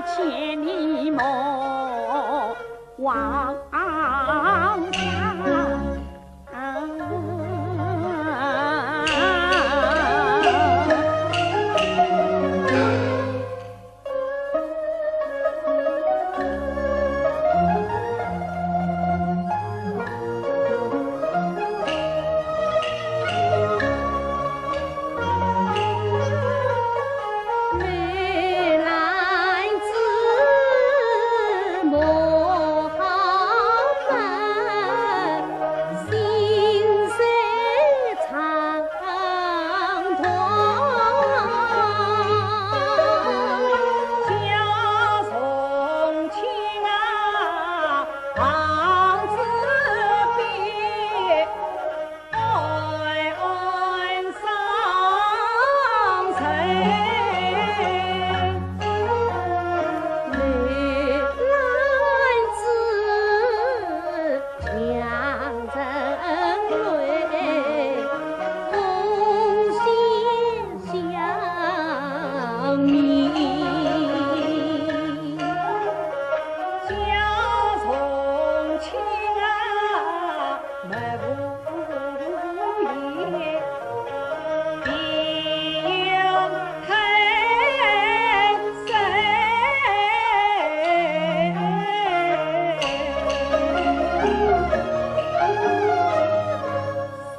千里梦。 王家。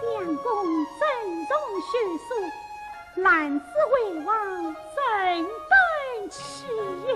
相公珍重休书，兰子为王怎般起也？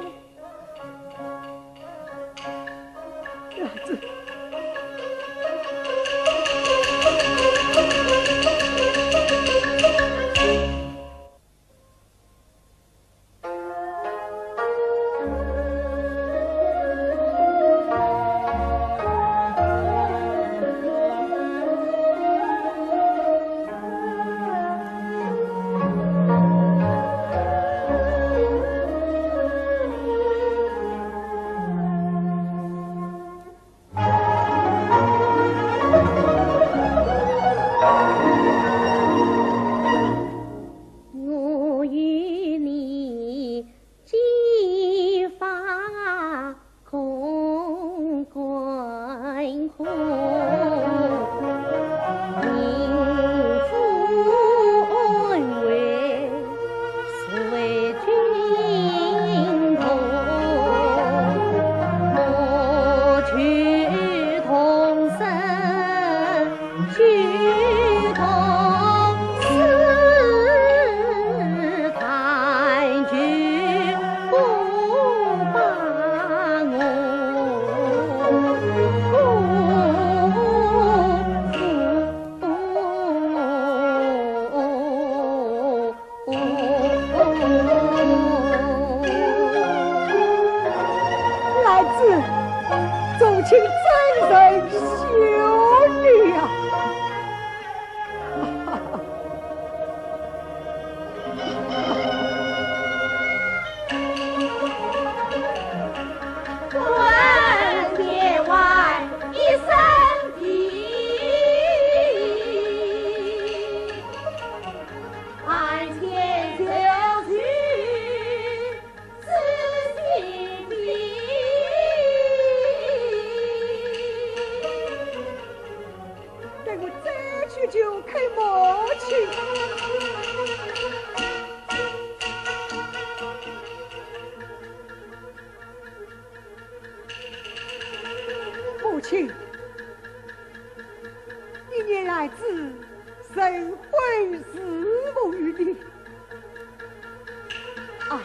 啊，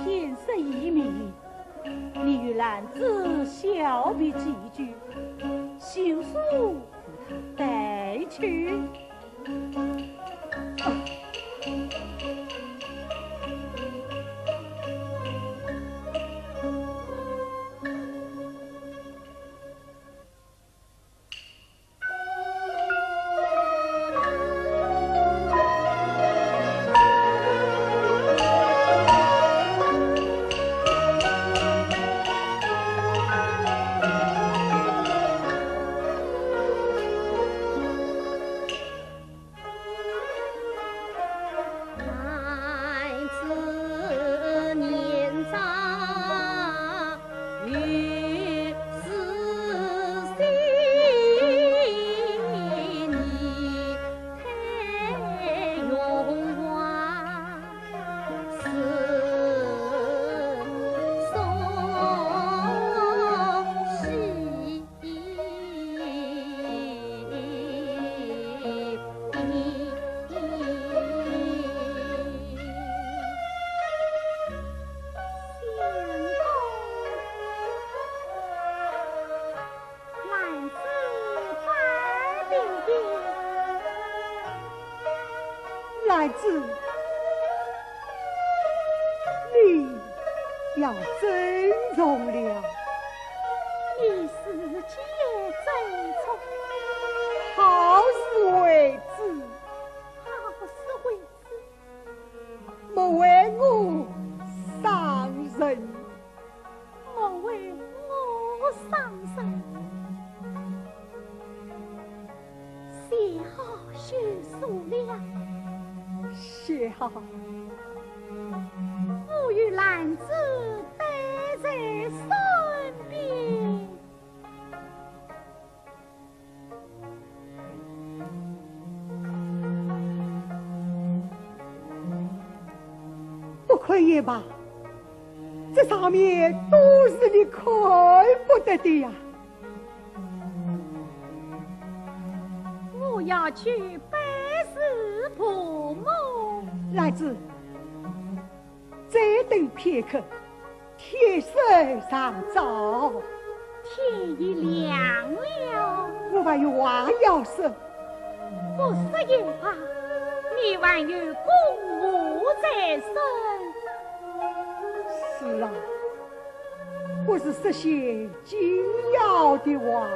天色已明，你与兰子小别几句，休书带去。兰子，你要珍重了。你是皆珍重。好事为子，好事为子。莫为我伤人。 莫为我伤人。写好休书了。写好。我与兰子待在身边。 不看也罢，这上面都是你看不得的呀。我要去拜师父母。兰子， 再等片刻，天色尚早。天已亮了。我还有话要说。不说也罢，你还有公务在身。是啊，我是说些 紧要的话。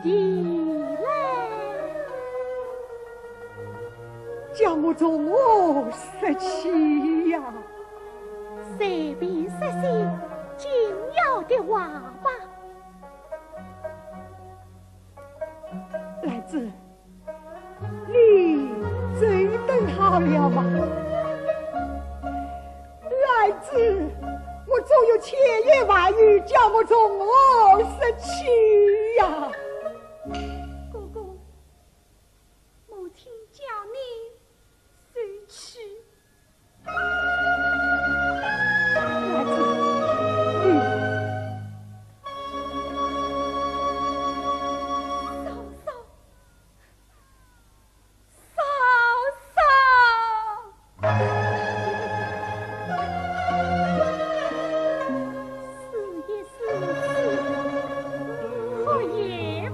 你来。叫我从何说起呀？随便说些紧要的话吧。 兰子，你真等好了吗？兰子，我总有千言万语，叫我从何说起呀？哥哥，母亲叫你收起。 嫂嫂，嫂嫂。是也是，是，可也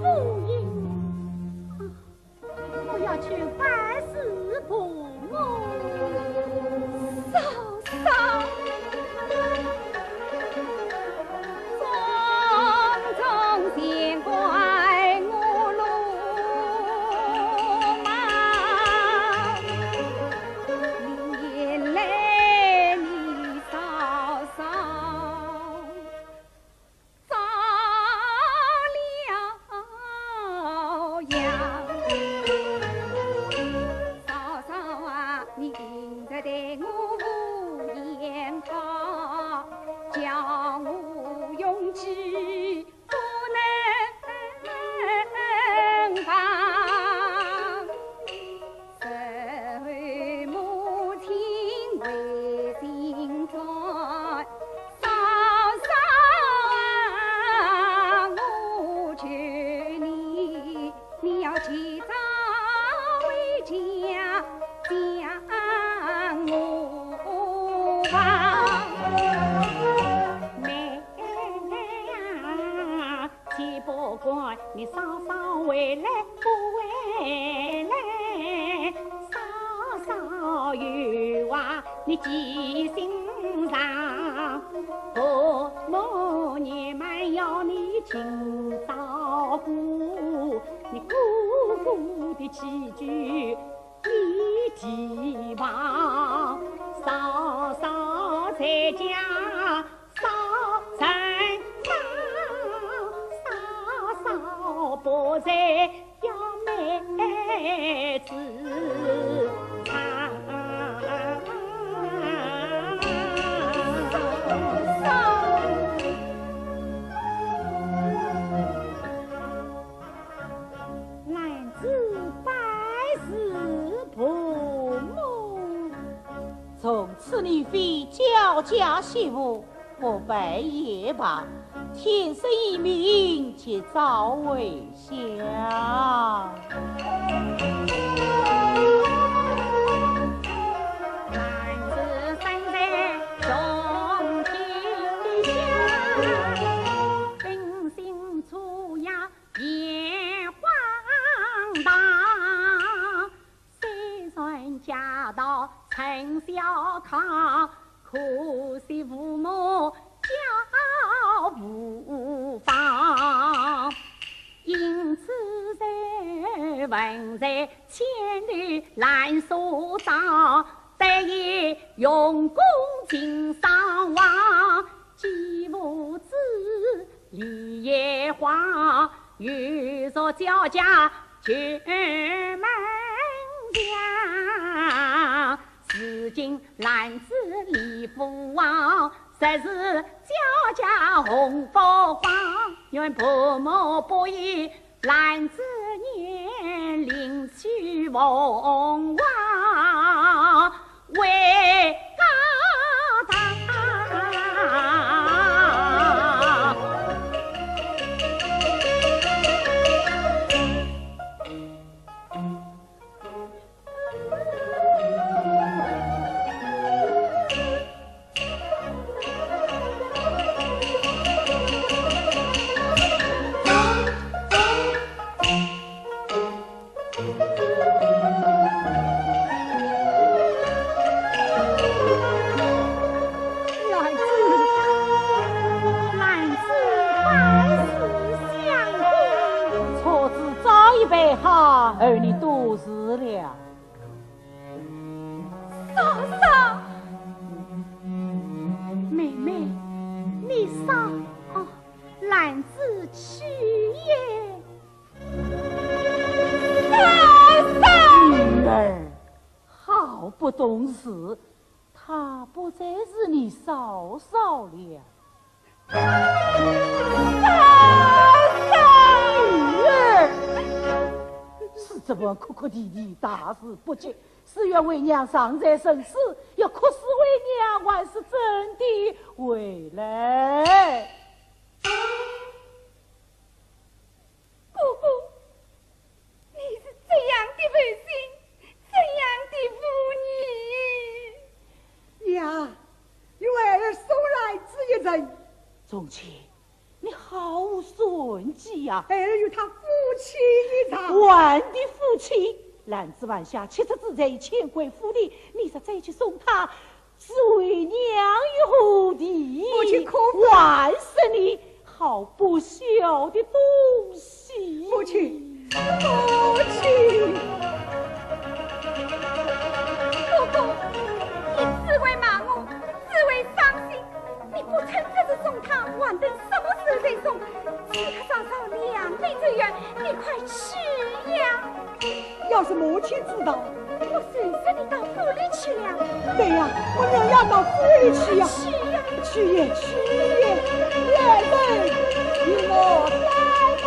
叫我永志不能忘。受母亲为心酸，嫂嫂啊，我求你，你要及早回家将我望。妹啊， 且不管你嫂嫂回来不回来，嫂嫂有话你记心上。婆母你们要你尽照顾，你哥哥的起居你提防。嫂嫂在家 嫂嫂，嫂嫂不在，要妹子唱。嫂嫂。 兰子拜谢婆母。从此你非焦家媳妇，不拜也罢，天色已明，且早回乡。兰子身在重病下，本姓朱呀 也荒唐。虽然家道陈小康，可惜父母教无方。因此在文在千里兰所长，得以用功尽上望。既无子 李也华，又作焦家九门墙。如今兰子李府王，实是焦家红福光。愿婆母不疑，兰子年龄去凤凰 为高堂。兰子，兰子，百世相公。车子早已备好，儿女多时了。嫂嫂，妹妹，你嫂，哦，兰子去也。 嫂嫂！女儿，好不懂事，她不再是你嫂嫂了。嫂嫂！女儿，是这般哭哭啼啼，大事不吉，是怨为娘尚在生死，要哭死为娘，还是真的回来？ 哥哥，你是怎样的负心，怎样的无义？娘，有孩儿送兰子一程。从前，你好无算计呀！孩儿与他夫妻一场。还的夫妻，兰子还下七十之罪，欠归府里，你若再去送他， 是为娘与何地？母亲可不。还是你好不孝的东西！母亲，母亲！哥哥，你只会骂我，只会伤心，你不趁这时送他，还等什么时候再送？ 此刻嫂嫂两肋之冤，你快去呀！要是母亲知道，我随随你到府里去了。对呀，我人要到府里去呀。去呀，去去也，去也，来人，与我来吧！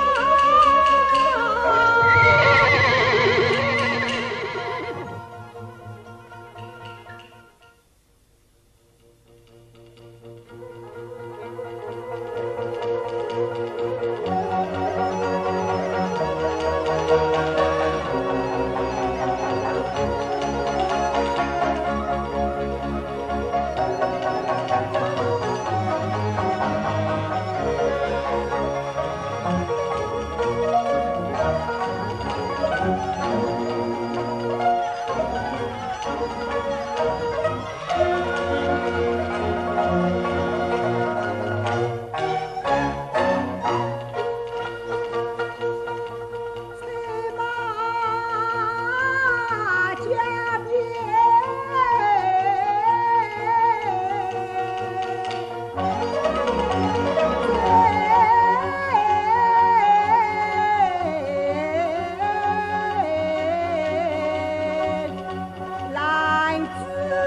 篮子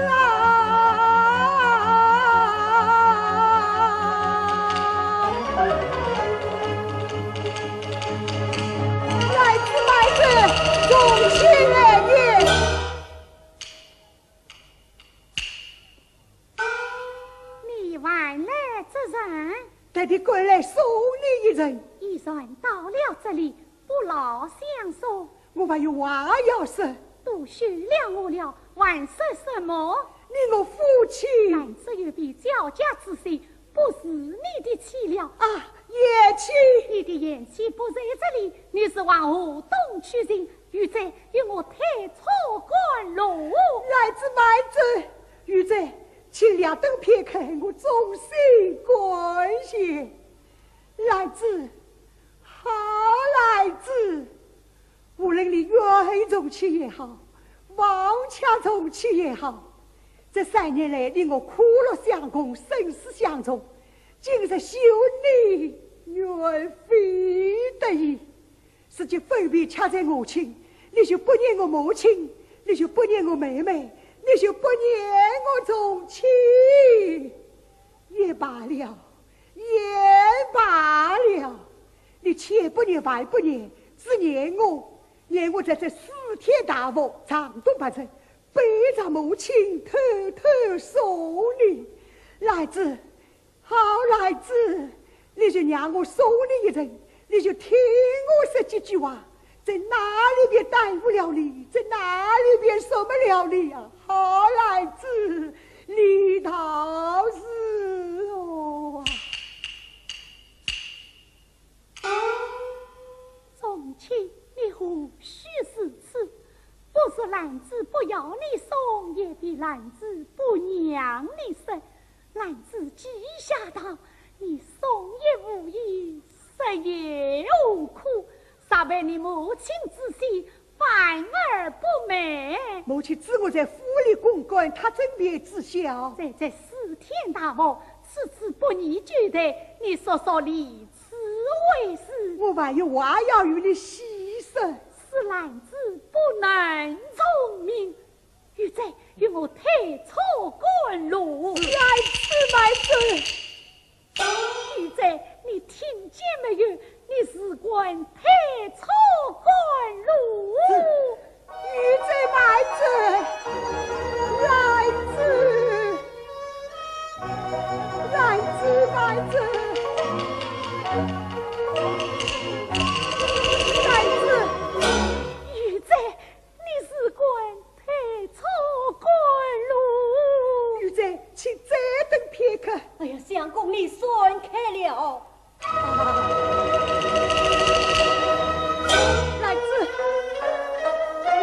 啊！篮子，篮子，从前来也。你还来这人？特地赶来送你一程。已然到了这里，不劳相送。 我还有话要说。都休了我了，还说什么？你我夫妻。兰子有比较家之心，不是你的妻了。啊，贤妻。你的贤妻不在这里，你是往何东去寻？有者与我退出官路。兰子慢走，有者，请略等片刻，我纵身赶前。兰子，好兰子， 无论你怨恨从妻也好，忘却从妻也好，这三年来你我苦乐相共，生死相从，今日休你，愿非得已。时节分别却在我亲，你就不念我母亲，你就不念我妹妹，你就不念我从妻。也罢了，也罢了。 你千不念万不念，只念我，念我在这四天大佛长途跋涉，背着母亲偷偷送你。兰子，好兰子，你就让我送你一程，你就听我说几句话，在哪里便耽误了你，在哪里便什么了你啊？好兰子，你倒是哦。 宗亲，你何须如此？不是兰子不要你送，也比兰子不让你说。兰子既下当，你送也无益，说也无苦，煞被你母亲知悉， 反而不美。母亲知我在府里供官，她怎便知晓？在这四天大佛，处处不宜久待，你说说理此为何？我还有话要与你细说。是兰子不能从命，有者与我退出官路。兰子慢走。 有者，你听见没有？你只管退出官路。有者慢走，兰子，兰子慢走，兰子。有者， 你只管退出官路。有者，请再等片刻。哎呀，相公，你闪开了。啊，兰子，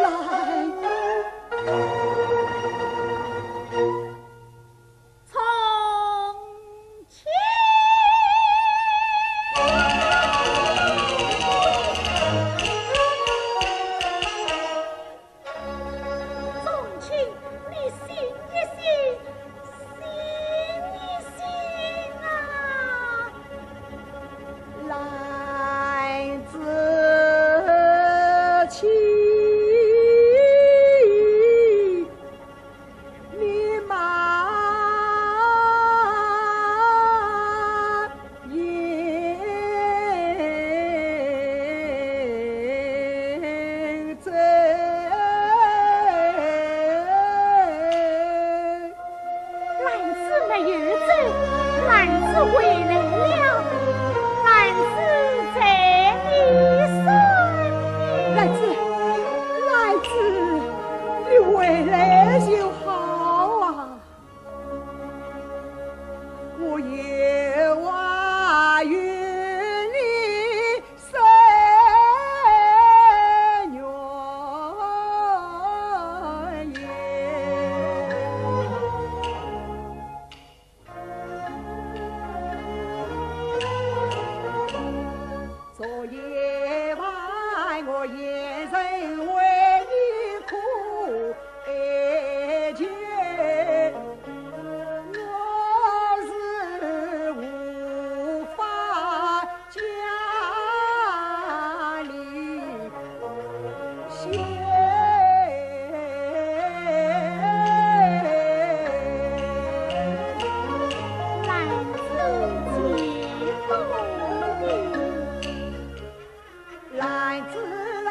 兰子。 从前。宗亲，你醒一醒，醒一醒啊！兰有这，兰子回来了，兰子在你身边。兰子，兰子，你回来就好啊。我有话与你说。 昨夜晚我一人为你哭哀求，我是无法 家里歇。兰子见不得。兰子啊，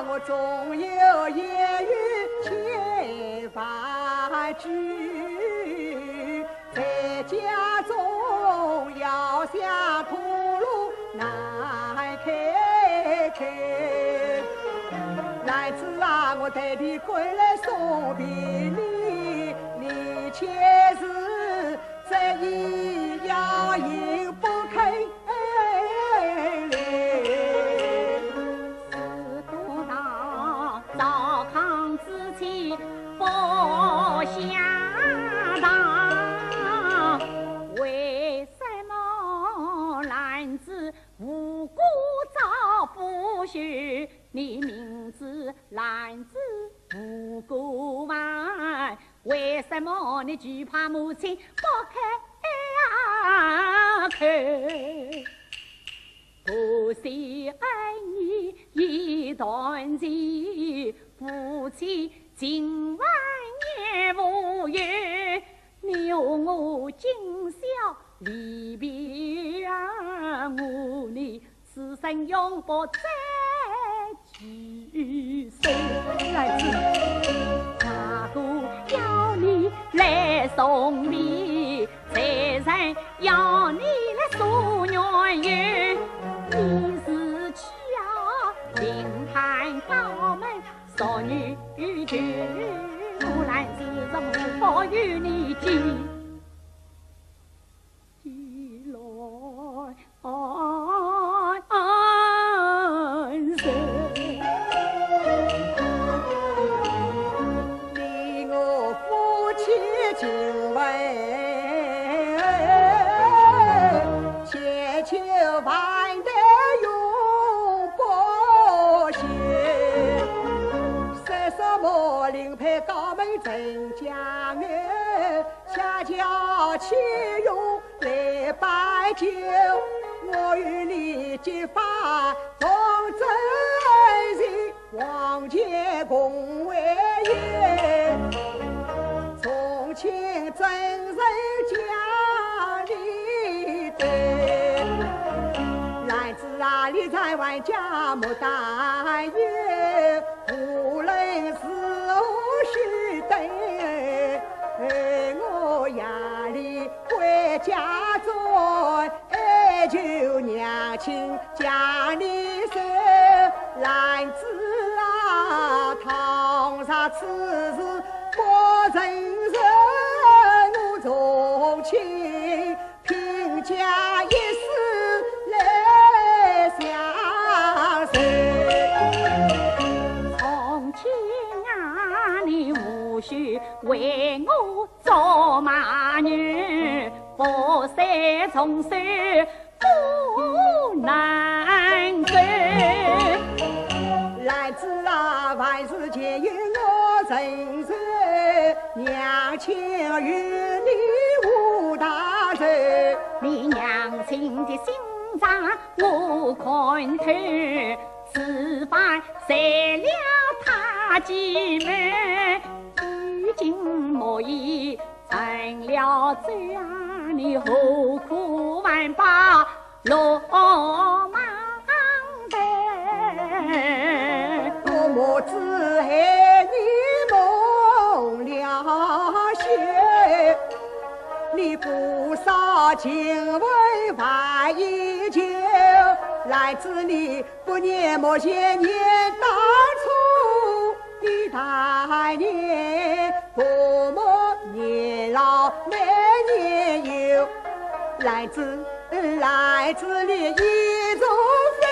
我总有言语千万句。 在家中要想破路难开口。兰子啊，我特地赶来送别你，你千事这一夜也不肯来。 自古道，糟糠之妻不下堂。为什么兰子无故遭不许？你明知兰子无辜犯，为什么你惧怕母亲不开口？ 不惜恩义一段情，夫妻情万年无冤。你我今宵离别啊，我你此生永不再聚首。兰子，大哥要你来送别， 谁人要你来诉冤仇？你是去啊，另攀高门，俗女求。我兰子怎么不与你见？ 你我夫妻情分，千秋万代永不休。说什么另攀高门成家后， 恰巧岂容来拜酒，我与你结发同枕情，黄泉共为饮，重庆真人家里对。兰子啊，你在外家莫担忧， 无论是何时等，我夜里回家转，哀求娘亲将你收。兰子啊，倘若此事不成，我重庆 拼家一世来相随。从今啊，你无须为我做马女，不是从此不能够。兰子啊，万事皆由我承受， 娘亲与你无大仇。你娘亲的心肠我看透，此番随了她姐妹，如今莫言成了罪啊，你何苦还把 落马头。我母子害你蒙了羞，你请问万一求，来自你不念末邪念当初，你但念不末年老没年幼，来自，来自你一种分，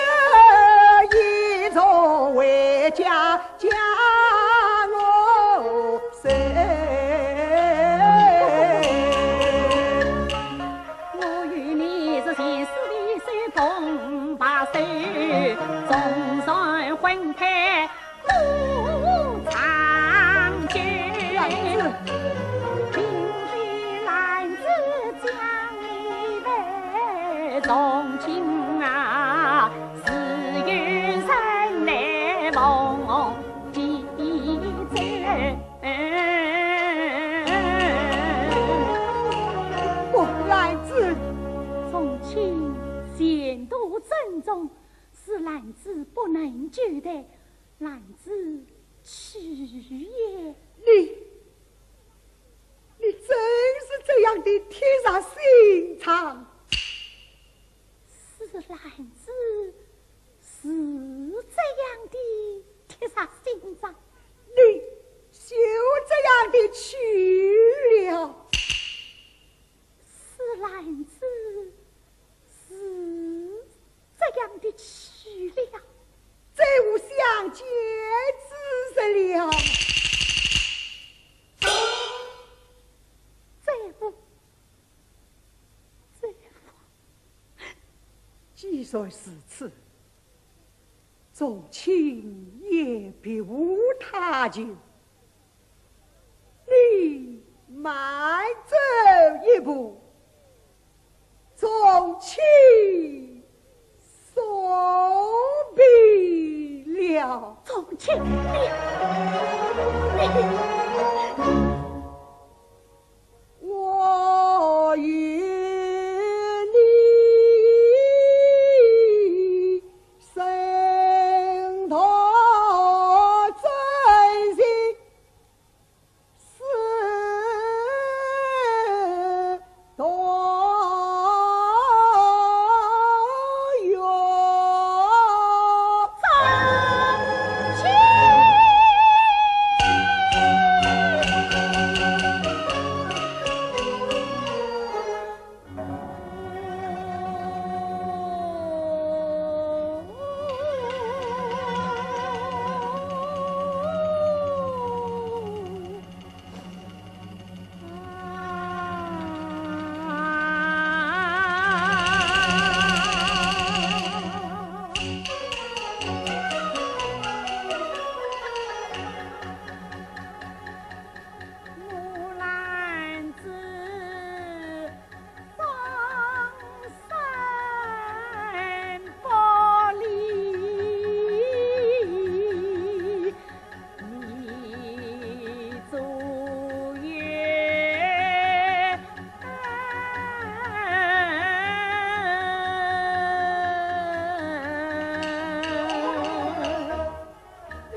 一种回家。 家我谁？我与你是前世的手，共白首，纵然魂魄不长久。兰子。并非兰子将你配，从今啊， 自有人来忘记罪。哦，兰子。从前前途珍重，是兰子不能久待，兰子去也。你，你真是这样的铁石心肠？ 是兰子是这样的铁石心肠，你就这样的去了。是兰子是这样的去了，再无相见之日了。再无，再无。 既然如此，从今也别无他求，你慢走一步，从轻送别了。从轻，你，你。我与你身同真心，是同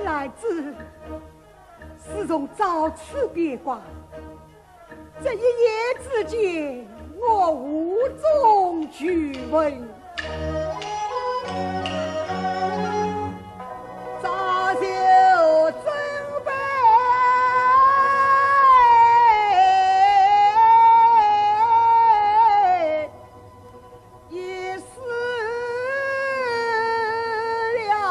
兰子，自从朝辞别馆，这一夜之间，我无中求问。早就准备一事了啊。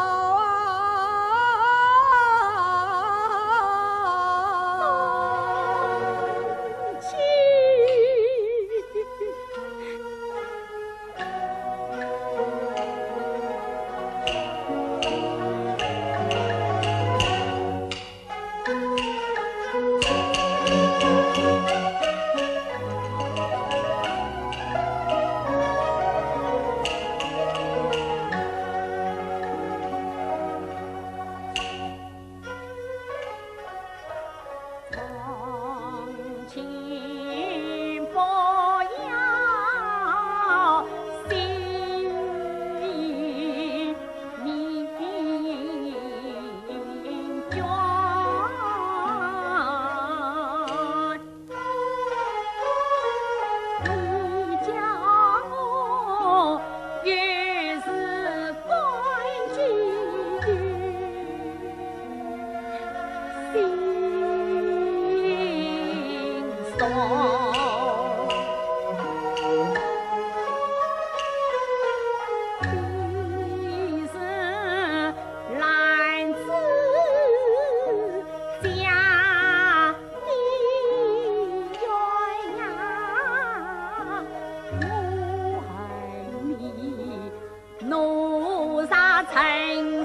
诚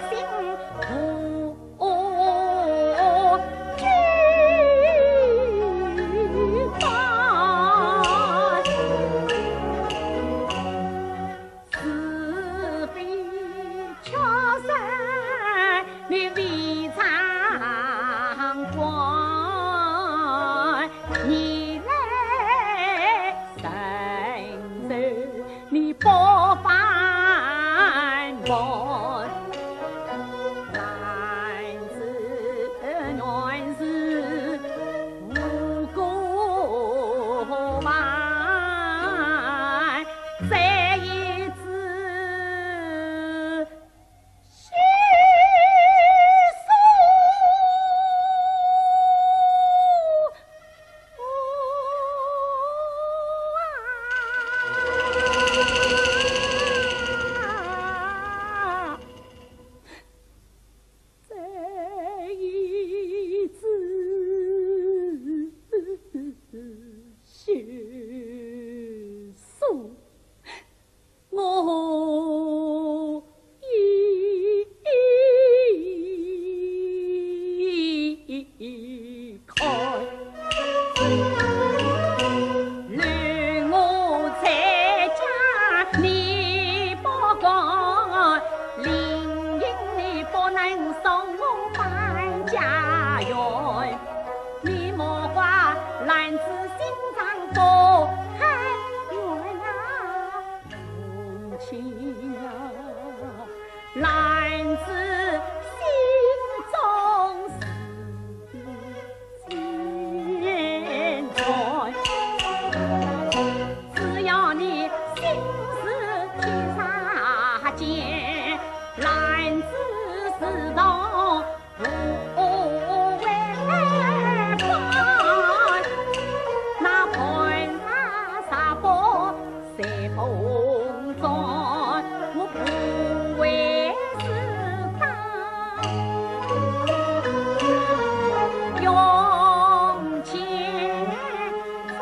心不举报。是非曲折，你未尝管。你来承受，你不反叛。男子原是无辜犯，这一次 我一看，留我在家你不管，林英你不能送我返家园，你莫怪男子心肠不开远啊。 母亲啊，男子心中是坚决，只要你心似铁砂坚，男子始终 不会放，那盘山石峰随风转，我不会是当用情伤。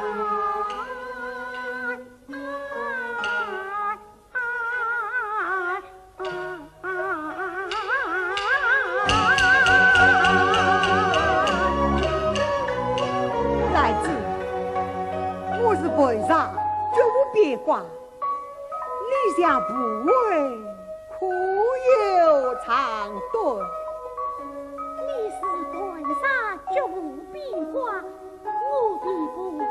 孩子，我是盘上绝无变卦，你想不会可有长短？你是盘上绝无变卦， 我必不会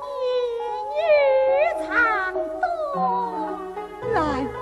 言语长短。兰子。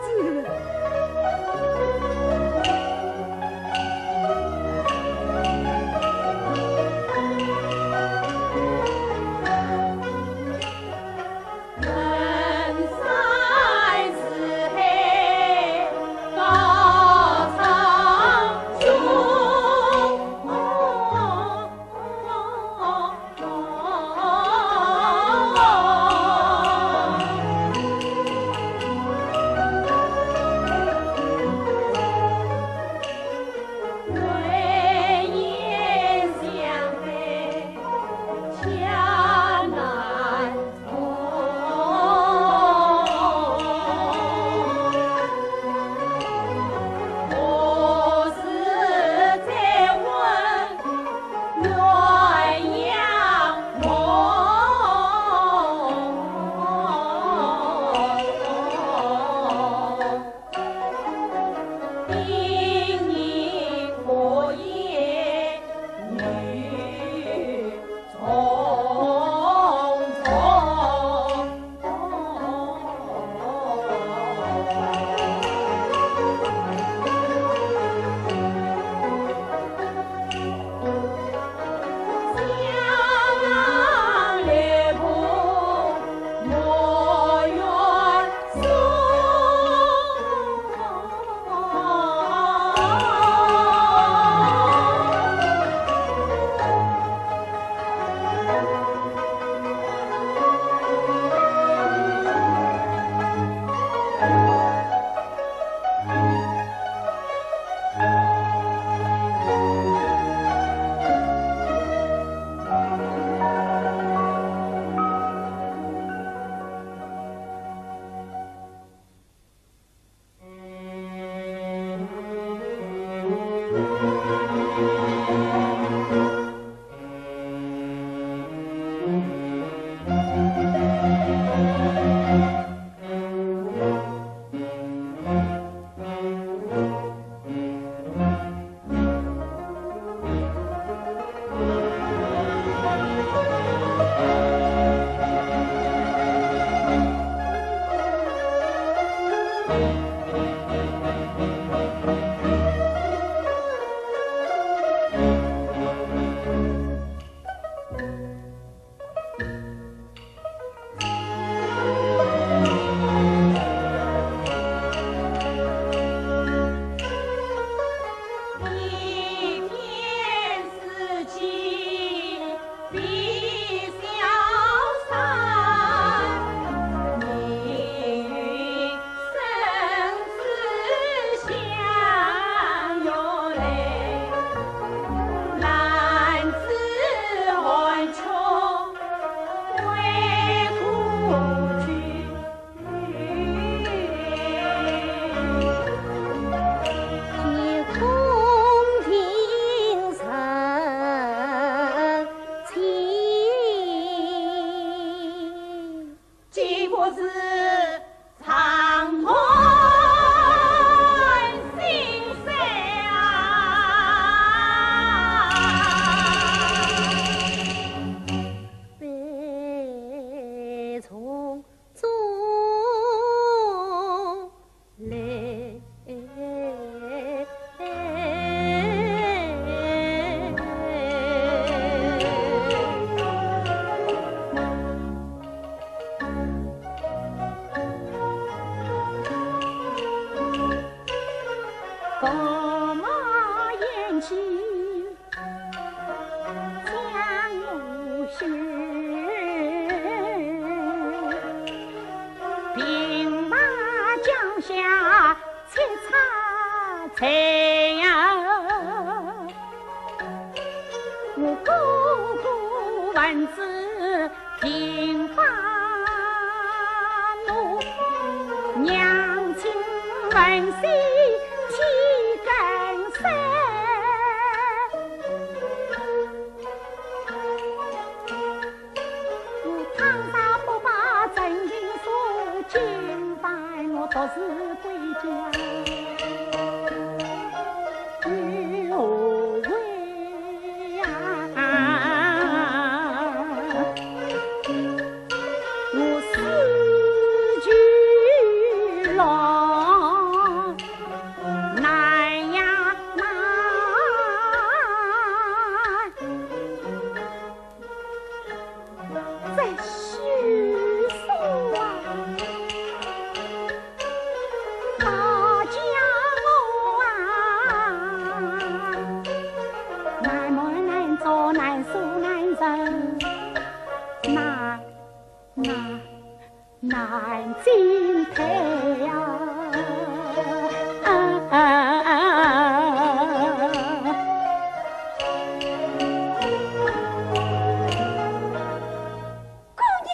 姑娘，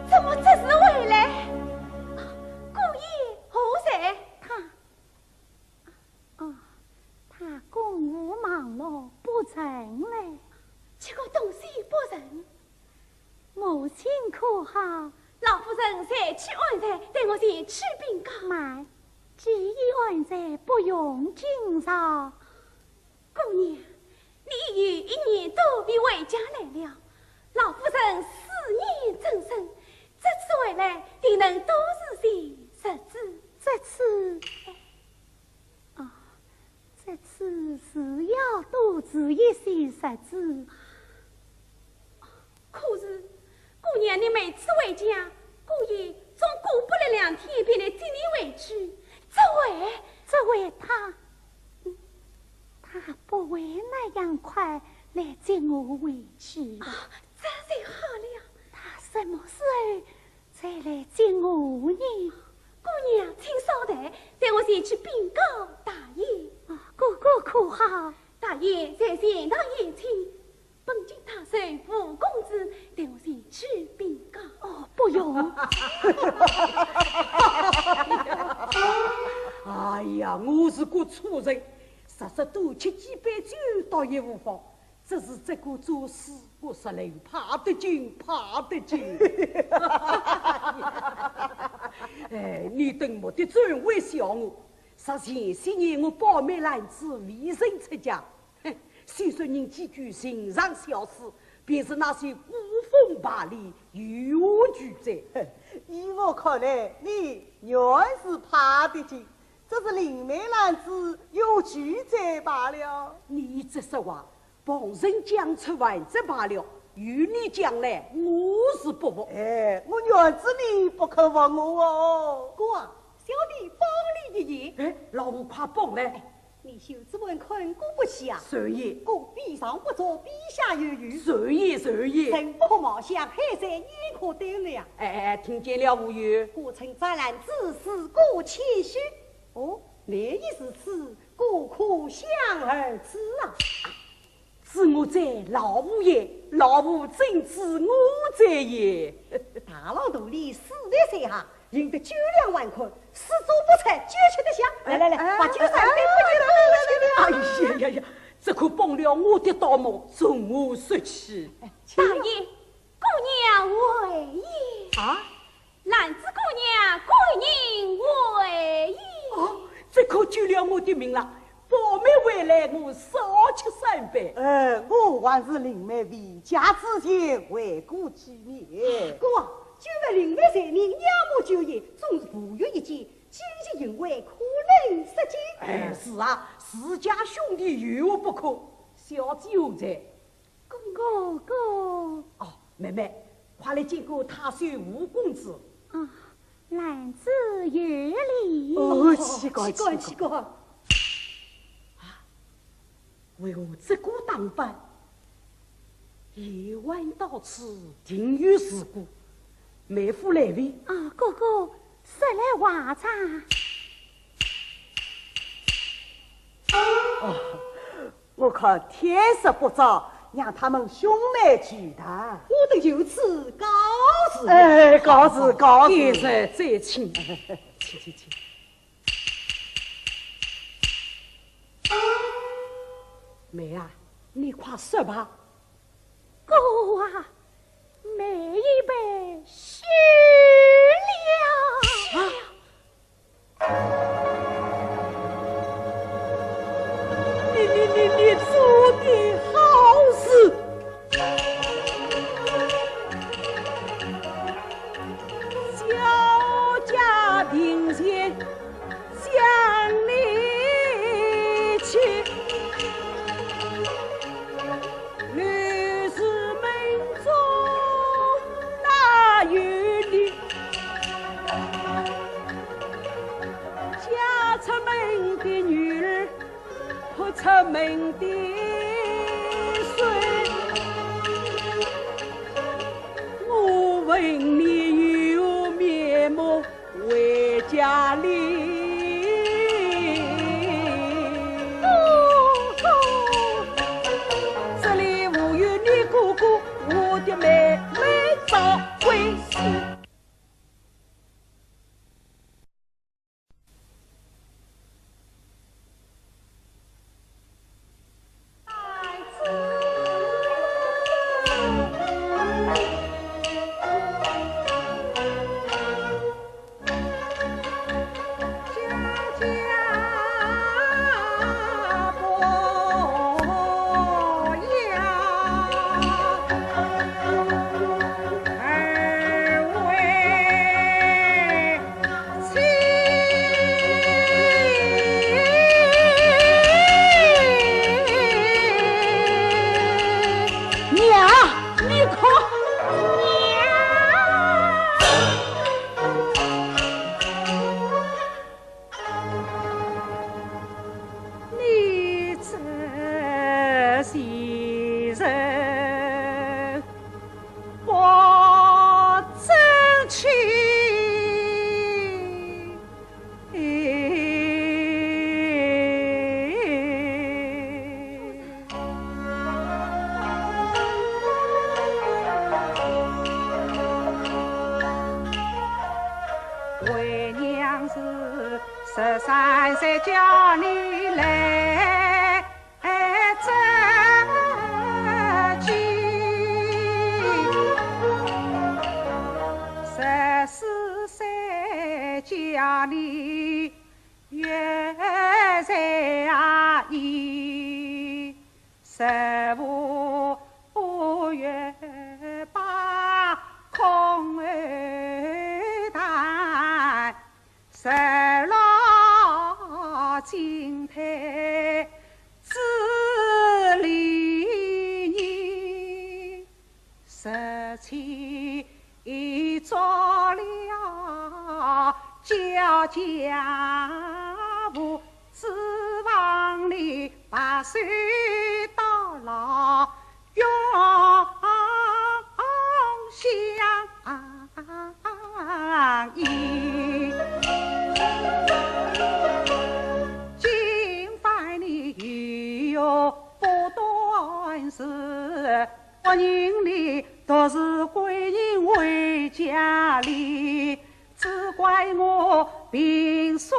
怎么这时回来？姑爷何在？他，哦，他公务忙碌，不曾来。这个东西不成。母亲可好？老夫人才去安睡，待我前去禀告。慢，既已安睡，不用惊扰。 姑娘，你已有一年多未回家来了，老夫人思念终身，这次回来定能多住些日子。这次，啊，这次是要多住一些日子。 可是，姑娘，你每次回家，姑爷总过不了两天便来接你回去，这回，这回他，嗯，他不会那样快来接我回去的。啊，这就好了。他什么时候再来接我呢？姑娘，请稍待，待我前去禀告大爷。啊，哥哥可好？大爷在前堂有请。 本郡太守吴公子，待我前去禀告。哦，不用。哎呀，我是个粗人，日日多吃几杯酒倒也无妨，只是这个做事我说来怕得紧，怕得紧。哎，你等没得转会笑我，说前些年我宝妹兰子未曾出嫁，哼，虽说人几句寻常小事，便是那些古风败例，有何惧哉？依我看来，你原是怕得紧，只是林妹兰子有惧哉罢了。你这说话，旁人讲出还则罢了，与你讲来，我是不服。哎，我原知你不肯服我哦。哥啊，小弟帮你一言。哎，老婆快帮来。你袖子还看顾不下。是也。哥比上不足，比下有余。是也，是也。人不可貌相，海山焉可斗量。哎哎哎，听见了无有？哥称赞兰子，是哥谦虚。哦，难以如此，哥可想而知啊。 知我者，老夫也，老夫怎知我者也。大浪肚里水在水下，赢得九两还款，水做不出，酒吃得下。来来来，哎，把酒上杯，不敬不敬。哎呀呀呀，这可帮了我的大忙，从何说起？大爷，姑娘回也。啊？ 兰子姑娘贵人回也。哦，这可救了我的命了。宝妹回来，我少吃三杯。呃，我还是林妹回家之前会过几面。哥啊，今日林妹在，你仰慕酒宴，总是无意一见，今日幸会，可能失敬。哎，是啊，自家兄弟有何不可？小姐何在？ 哥哥哥。哦，妹妹，快来见过太守吴公子。啊，兰子有礼。哦，奇怪，奇怪，奇怪。奇怪。啊，为何这个打扮？夜晚到此，定有事故。妹夫来未？啊，哥哥，速来话哉。哦， 我看天色不早，让他们兄妹聚谈。我等就此告辞。哎，告辞，告辞。今日再请。请，请，请。妹啊，你快说吧。哥啊，妹已被休了。啊？ 你，你，你，你做的好事。小家庭前想你去。 女子门中哪有你？嫁出门的女儿，哭出门的孙。我问你有面目 回家哩。这里无有你哥哥，我的妹妹早归西。娘，你看，娘。你这贱人，不争气。 为娘是十三岁叫你来这居。里月在啊，一十五月把空谈，十六金台子里呢。 十七做了家家户，厨房里白手到老，用香。 今番你又不断时，我人里独是归隐回家里，只怪我平素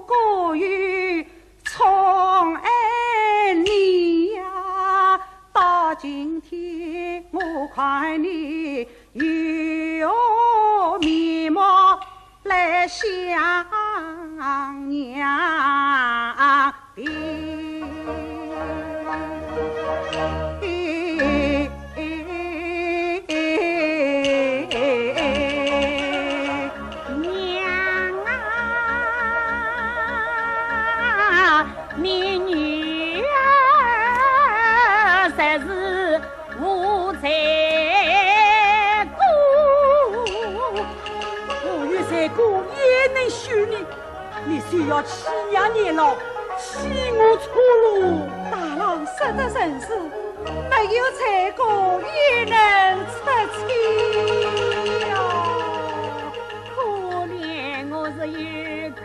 过于宠爱你呀，到今天我看你 有面目来相娘的。娘啊，你女儿才是 无罪过。我有罪过也能休你，你休要欺娘年老，欺我错落。大郎说得甚是，没有罪过也能出妻呀。可怜我是有口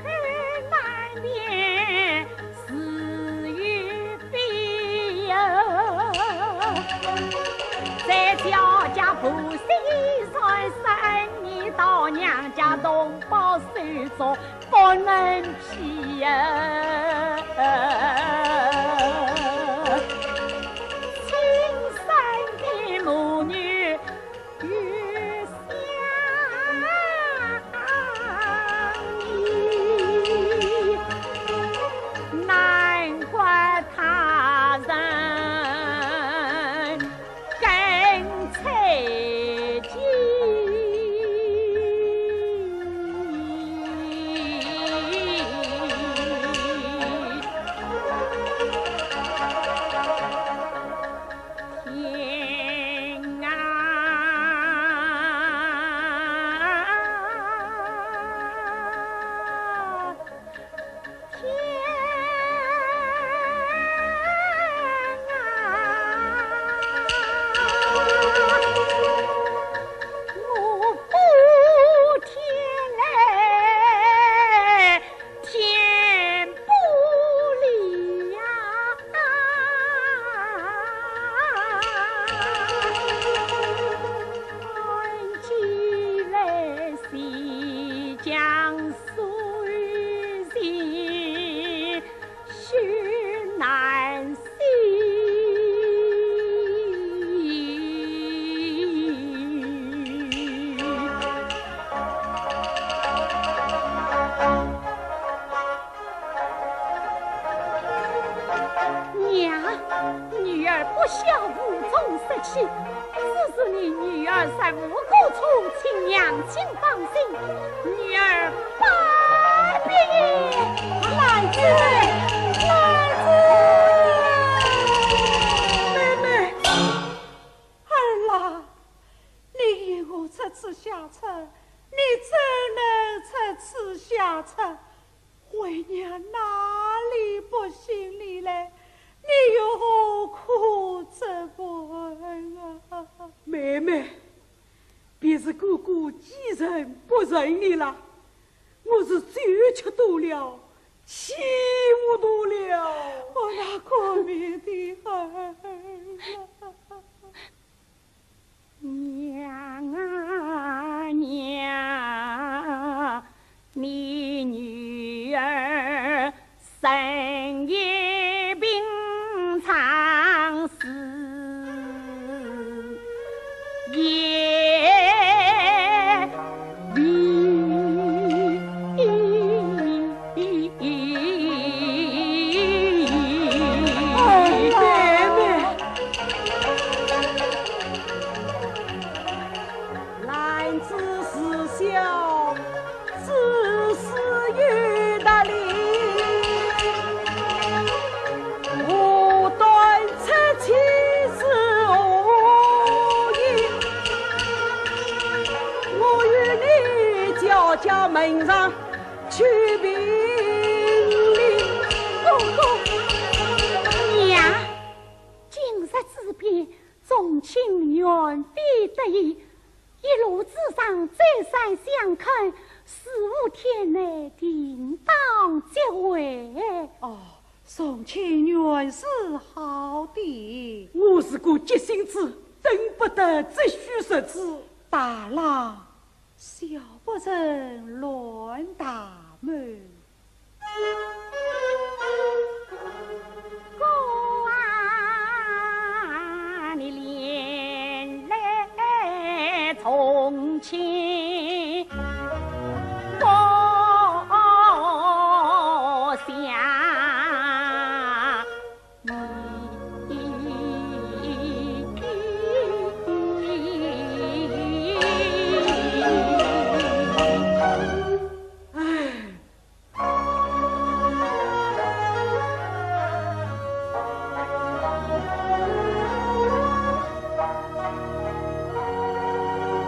难辩， 是与非呀，在家家婆媳算算，你到娘家同胞手中不能批呀。亲生的母女 与相依，难怪他人更猜忌。 天啊，天啊，我不天来 天不理呀，看起来西江水情绪难 娘，女儿不孝，无从说起。只是你女儿在无辜处，请娘亲放心，女儿拜别。兰子，兰子，妹妹。 儿啊，你与我出此下策，你怎能出此下策？为娘哪里不信你嘞？你有何苦这般啊？妹妹，便是哥哥既然不认你了， 我是酒吃多了，气糊涂了。我那可怜的儿啊！娘啊娘，你女儿 生也平常，死也平子是孝，子是有道理，无端出气是何意？我与你家家门上去评理。公公。娘，今日之变， 众卿原非得已，一路之上再三相劝，似乎天内定当即位。哦，众卿原是好的。我是个急性子，等不得这许日子。大郎，小不忍乱大谋。 哥啊，你连累从前，我想你。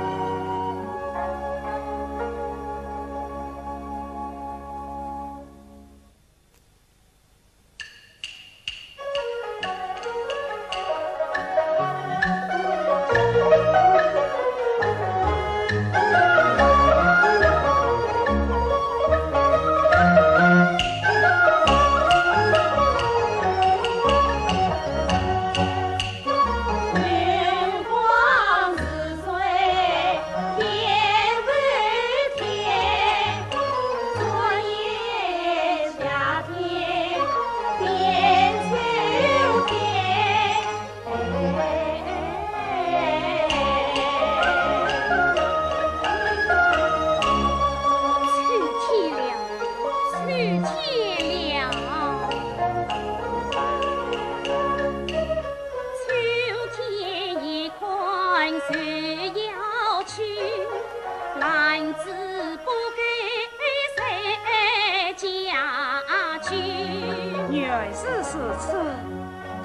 原是如此，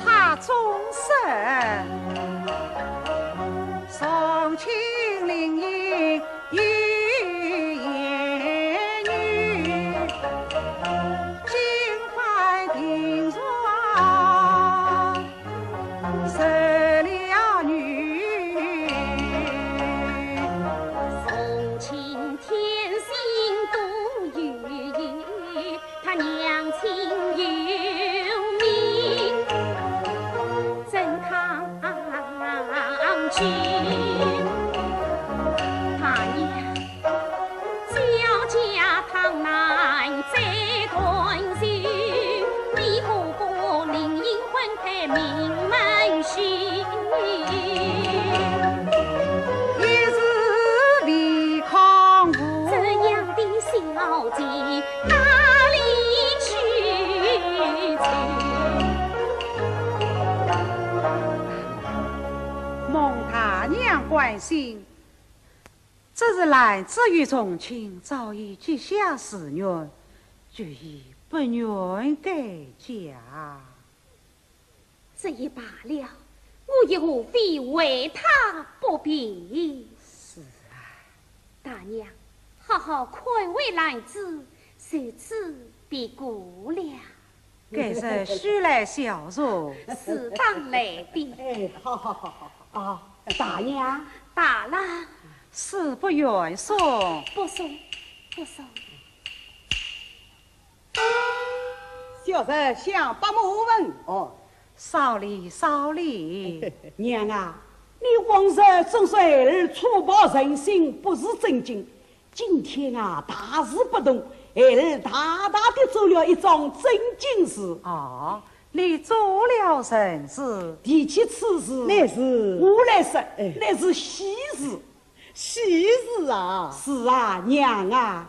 他终身。蒙大娘关心，只是兰子与从卿早已结下誓愿，决意不愿改嫁。这也罢了，我又何必为他不平？是啊。大娘，好好宽慰兰子，如此便过了。 该是须来小坐。适当来的。哎，好，好，好，好，啊，大娘。大郎。恕不远送。不送，不送。小侄向伯母问。哦。少礼，少礼。娘啊，你往日总说儿粗暴任性，不是正经。 今天啊，大事不同，孩儿大大地做了一桩正经事。哦，你做了甚事？提起此事，乃是我来说，哎。乃是喜事。喜事啊？是啊，娘啊。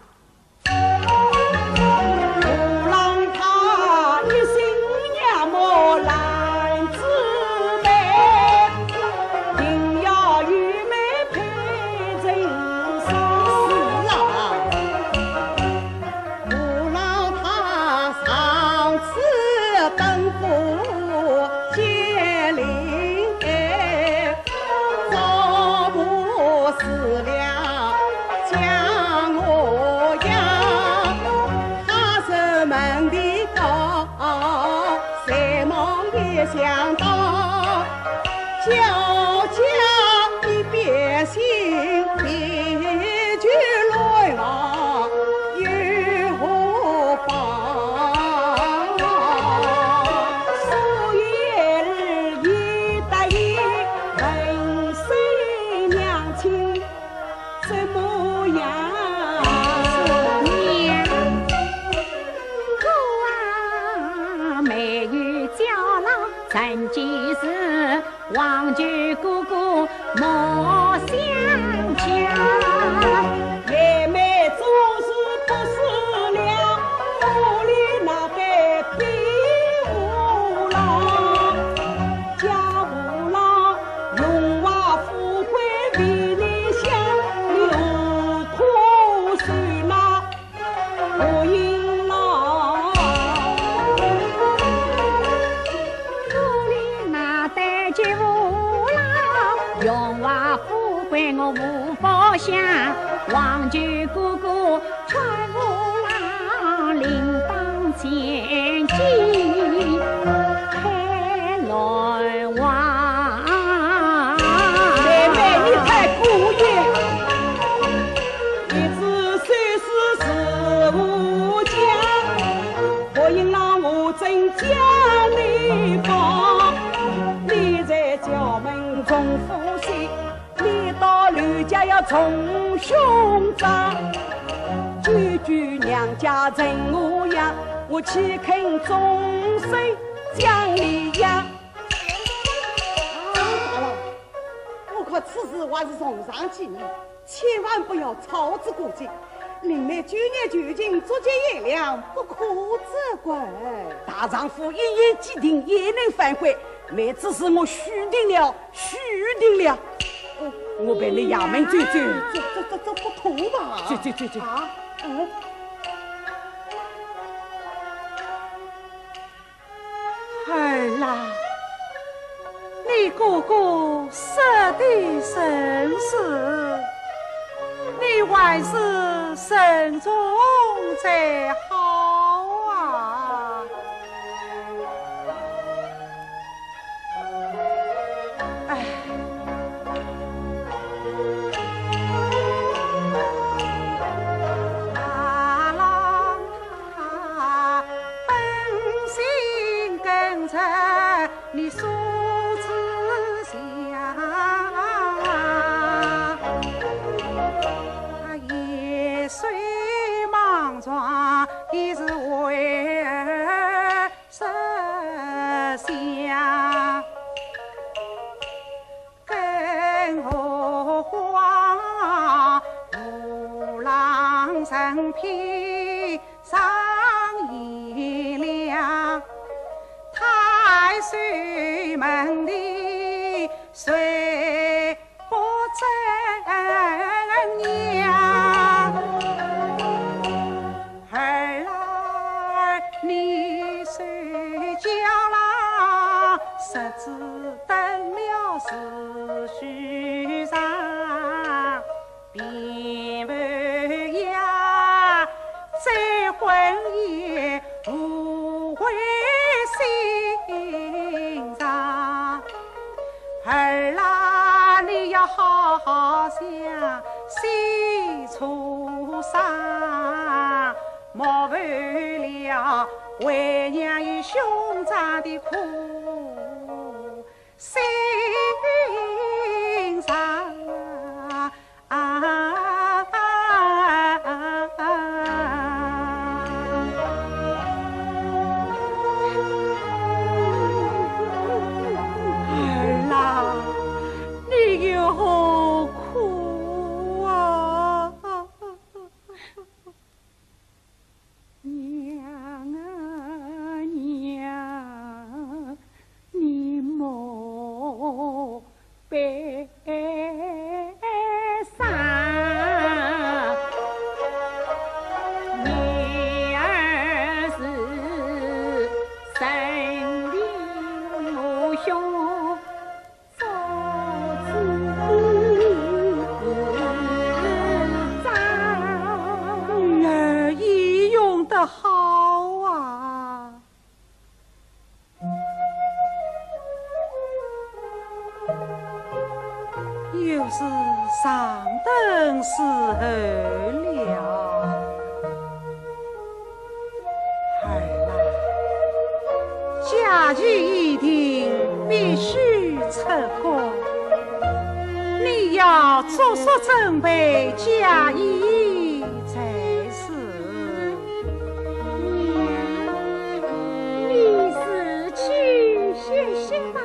妹妹总是不思量，屋里那个比武郎，家无郎，荣华富贵为你享，你何苦受那 武英郎。屋里那对举武郎，荣华富贵我无法享，望求哥哥劝武郎另当 千金开兰花。妹妹，你太过也。一直虽是是无家，我应当我怎将你放？你在家门中夫妻， 你到刘家要从兄长，句句娘家任我养，我岂肯终身将你养？啊，大郎，我看此事还是从长计议，千万不要操之过急。林妹久年求情，足及贤良，不可责怪。大丈夫一言既定，焉能反悔？妹子是我许定了， 许定了。我陪你衙门走走。这这这这不妥吧？走走走走。啊，嗯。儿啊，你哥哥说的甚是，你还是慎重才好啊。 哎。大郎啊，本性跟着你苏子祥，夜水莽撞，你是为 实相，更何况武郎身披上衣裳，太守门第谁 不怎样。儿啊，你手脚啦，十指断了是虚长，并不呀，再婚也无悔心肠。 儿啊，你要好好想，想出啥？莫为了为娘与兄长的苦心肠。 啊，儿啊，你又何苦啊？娘啊娘， 你莫悲伤，你儿是生病，我兄做子长。女儿已用得好啊。 又是上等时候了。儿啊，假期已定，必须出宫，你要着实准备嫁衣才是。 娘，你自去歇息吧。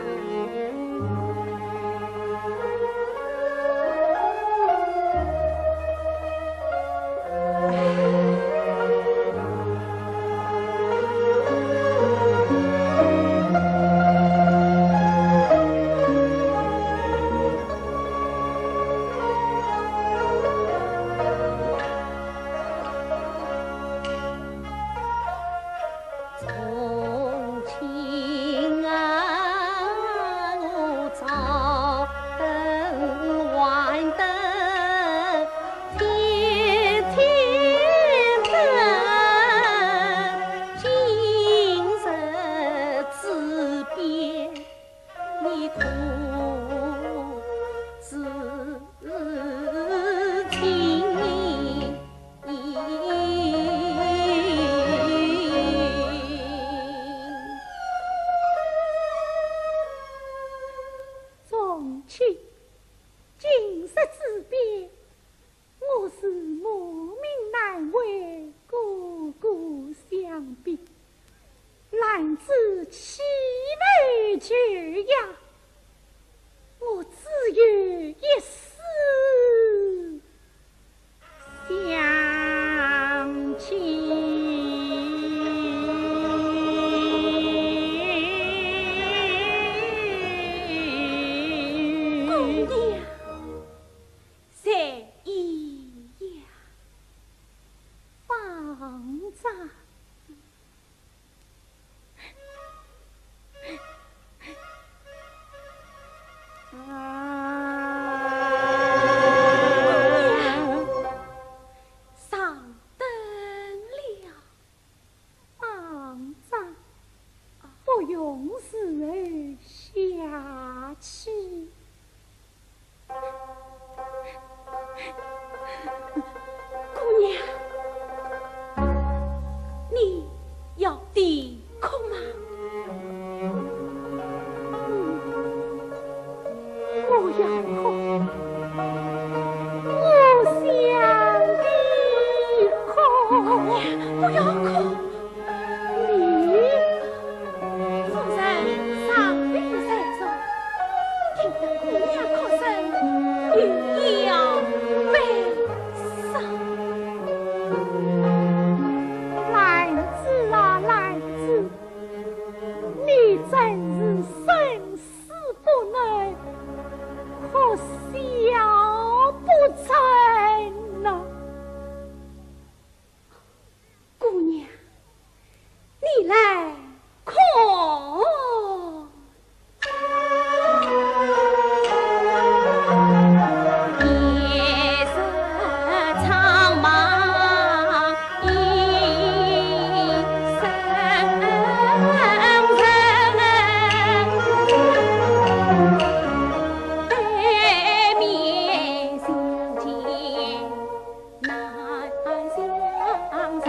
城。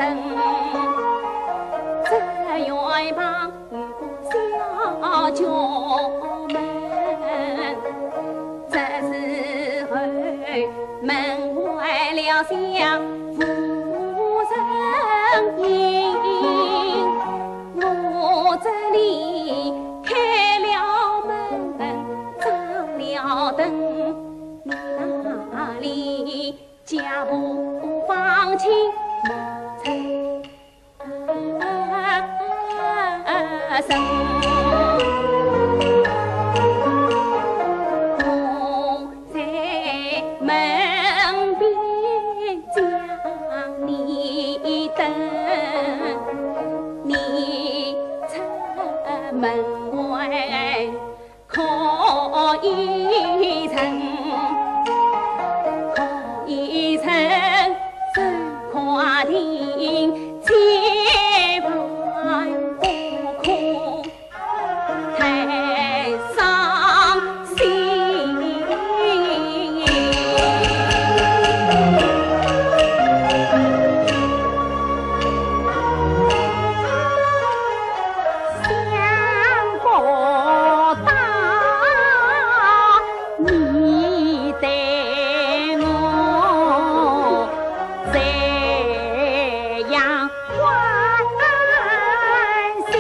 这院旁有个小角门，这时候门外了厢无人应。我这里开了门，掌了灯，你那里 脚步放轻，声。我在门边将你等，你出门外 可一程，可一程，走快点，千万不可太伤心。 想不到你对我这样关心。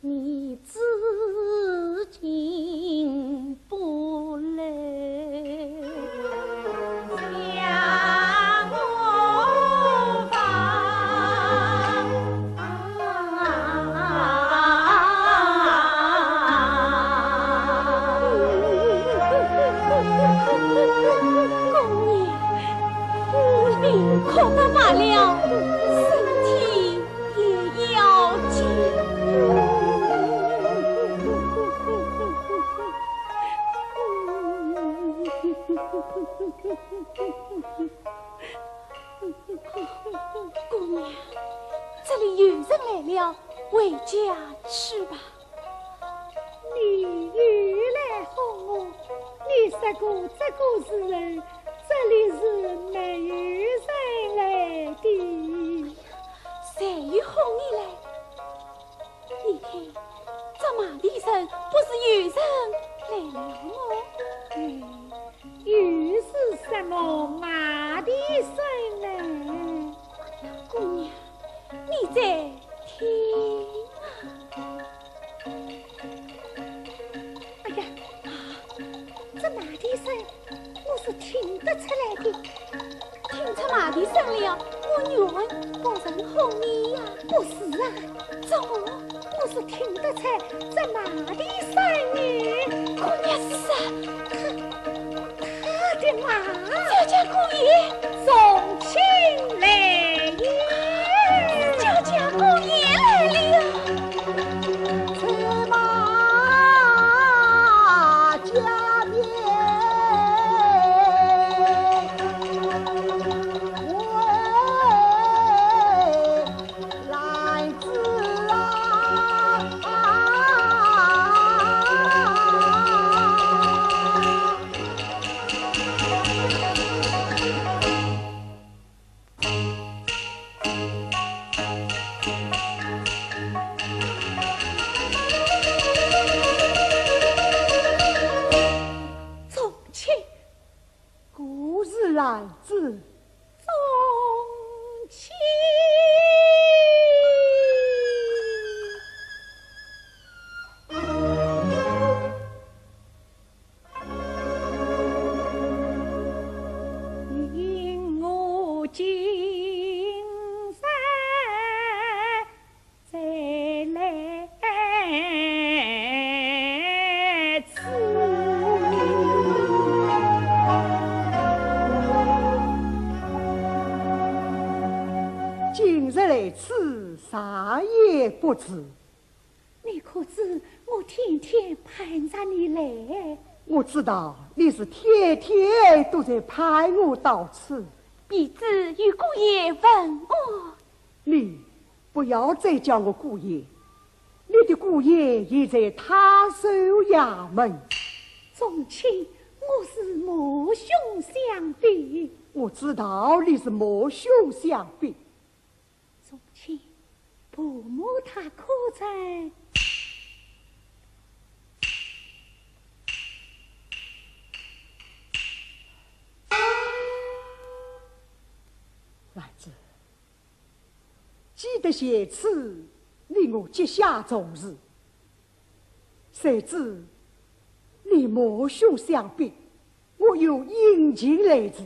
你至今不来。姑爷，你可不罢了，身体 也要紧。姑娘，这里有人来了，回家去吧。 你又来哄我，你说过这个时候，这里是没有人来的。谁又哄你来？你看，这马蹄声不是有人来了么？嗯，又是什么马蹄声呢？姑娘， 你再听啊。哎呀，啊，这马蹄声我是听得出来的。听出马蹄声了，我原不曾哄你呀。不是啊，怎么？我是听得出这马蹄声呢。姑娘是啊， 他的马，小姐姑爷，送亲来也。小姐姑爷来了。车马加鞭，喂， 篮子啊，也不知。你可知我天天盼着你来？我知道你是天天都在盼我到此。婢子与姑爷问安。你不要再叫我姑爷，你的姑爷也在他手衙门。宗亲，我是母兄相禀。我知道你是母兄相禀。 宗亲，婆母她可在？兰子，记得前次你我结下仇誓，谁知你母兄相禀， 我有隐情来迟。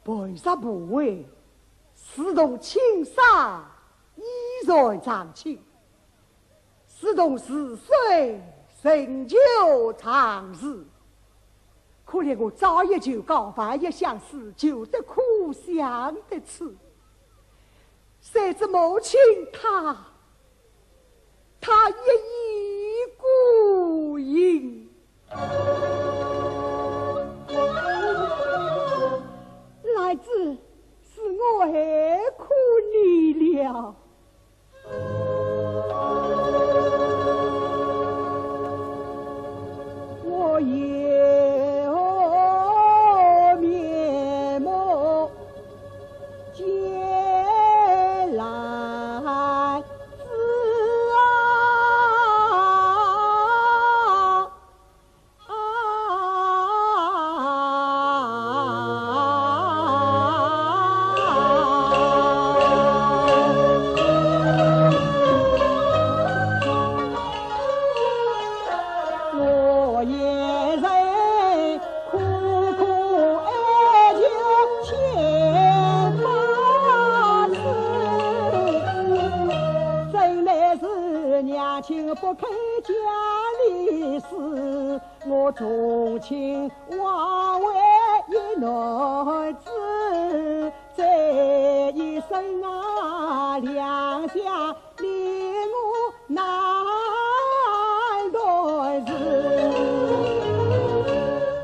磐石部位，自从青山依然常青，自从逝水仍旧常时。可怜我朝夜求告，晚夜相思，求得苦相得吃。谁知母亲她 她一意孤行。兰子，是我害苦你了。我有面目 见兰子啊。我也曾 苦苦哀求千百次，怎奈是娘亲不肯嫁李氏，我重亲枉为一男子，这一生啊，两相 你我难断时。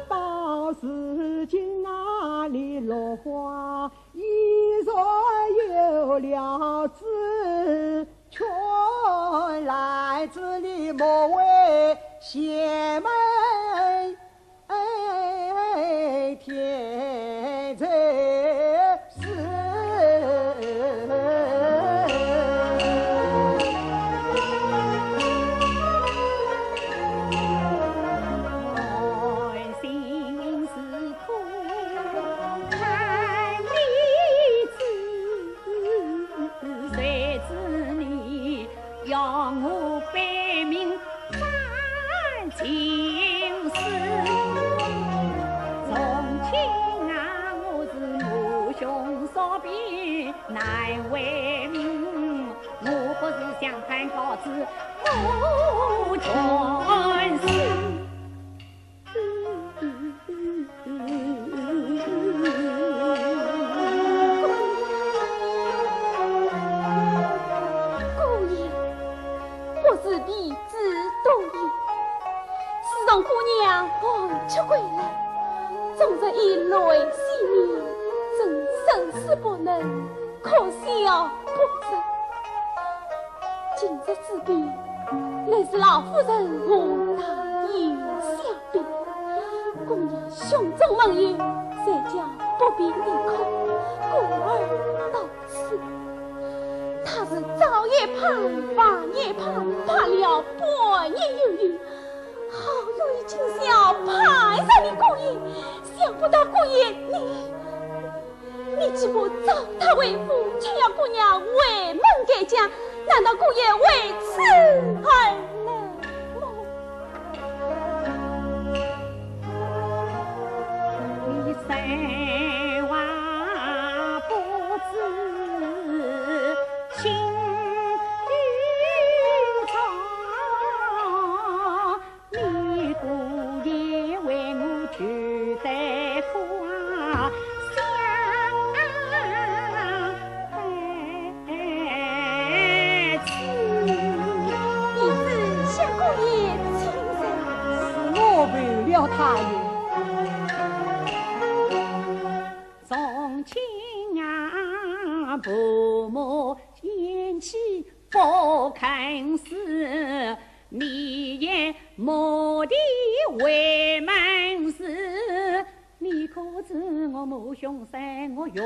到如今啊，你落花依然有了枝，劝兰子你莫为贤门 哎，添罪事。要我背命斩情丝。从前啊，我是母兄所病难为命，我不是想攀高枝，我全是 姑爷，不是婢子多言，自从姑娘寒疾归来，终日以泪洗面，真生死不能，可笑不得。 今日之病，乃是老夫人和大爷相禀。姑娘胸中闷忧，才叫不便离开，故而到此。她是早也盼，晚也盼，盼了半年有余，好容易今宵盼上你姑爷，想不到姑爷你 你既不招她为夫，却要姑娘回门改嫁，难道姑爷为此而冷漠？你生还不知情由衷。 你姑爷为我求得花香。不肯死，你也莫提回门事。你可知我母兄生，我欲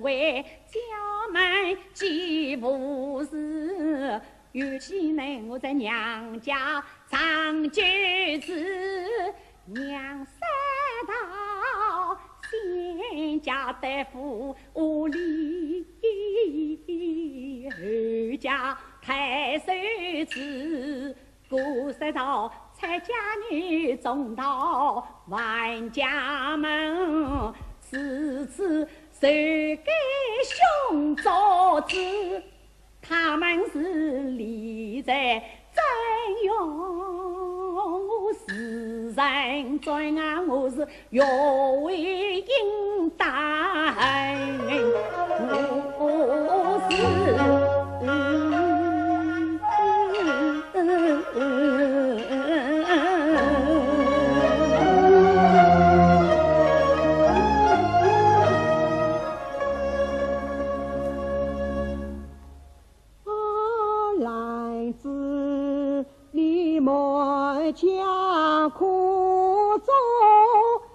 回家门几步时，尤其呢我在娘家长久时， 娘说道：先家得福无礼，后家太守之。姑说道：出家女中道还家门，此次谁给兄做主？ 他们是理在怎样？我是人怎样？我是要为应当，我是。啊，兰子，你满家可做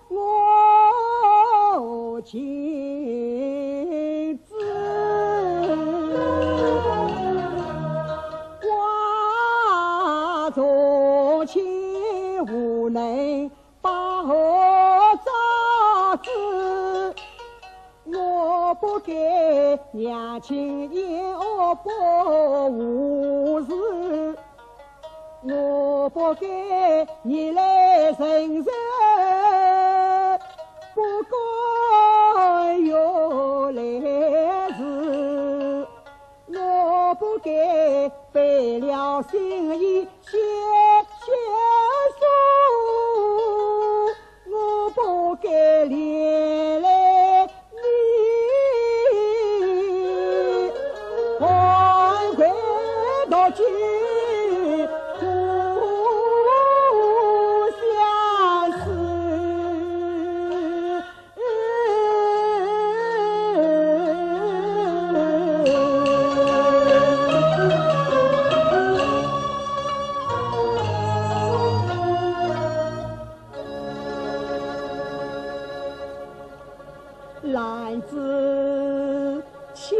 我妻子，寡重情无能 把何招子？我不该娘亲言我不无事，我不该逆来顺受，不该越来事。 我不该背了心意写血书，我不该连累你，还回到去苦相思。 兰子，请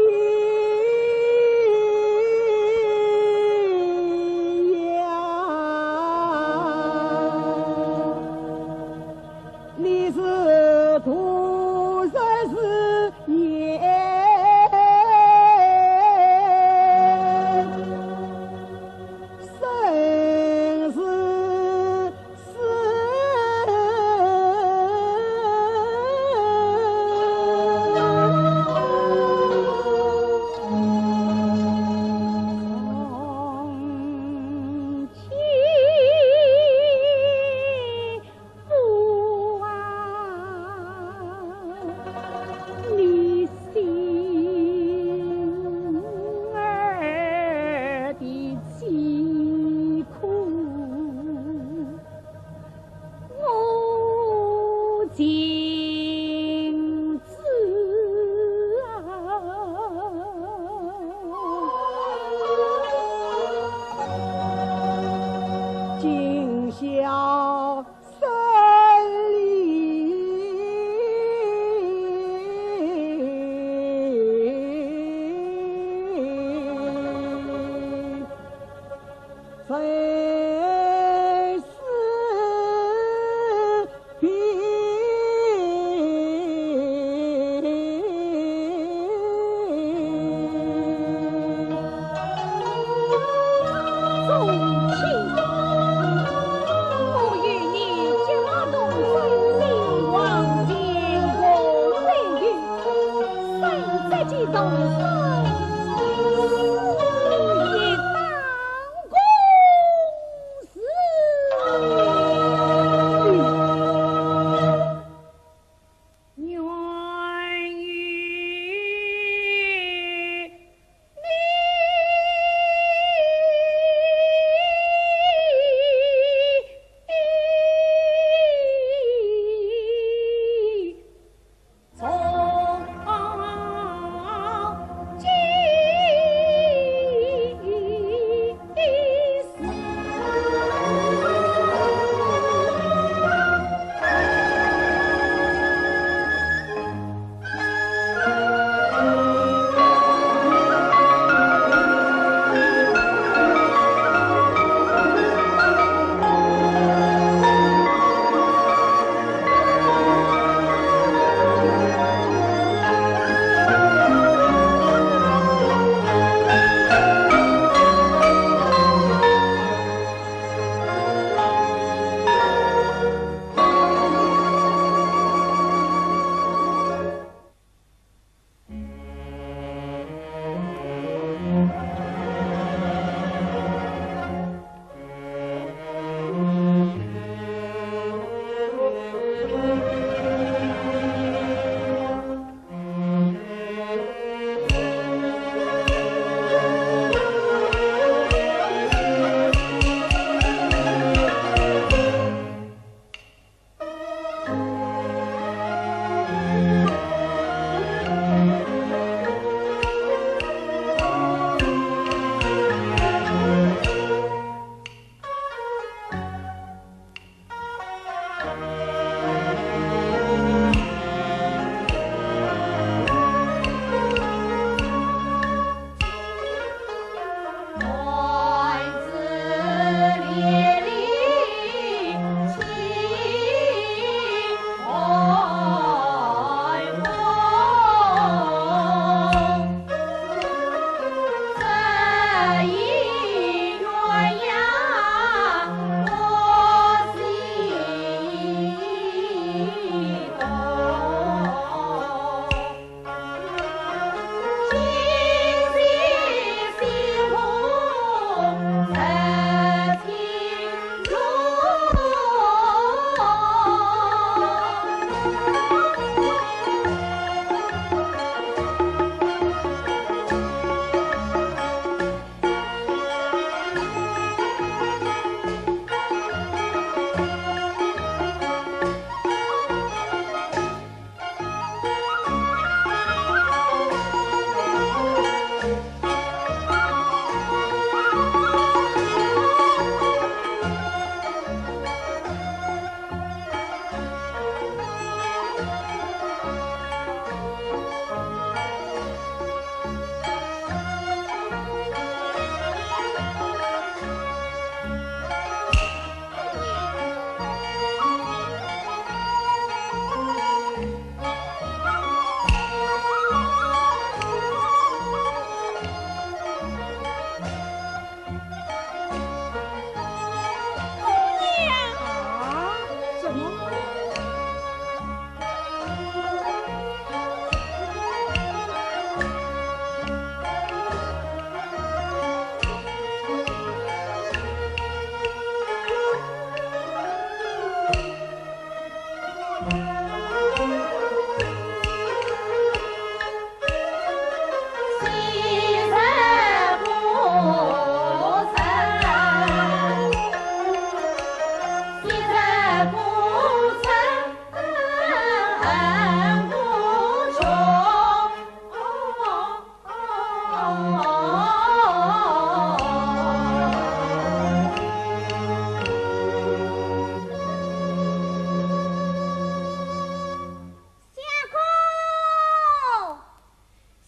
相公，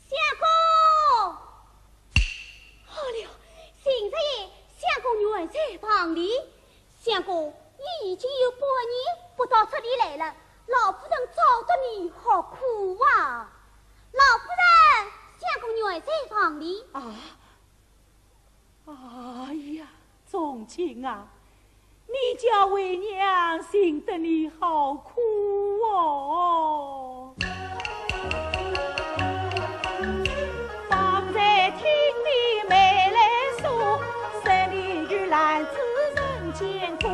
相公！好了，邢大爷，相公原在房里。相公，你已经有半年不到这里来了，老夫人找得你好苦啊！老夫人，相公原在房里。啊？ 哎呀，从卿啊，你叫为娘寻得你好苦哦。方才听你妹来说，说你与兰子曾见过，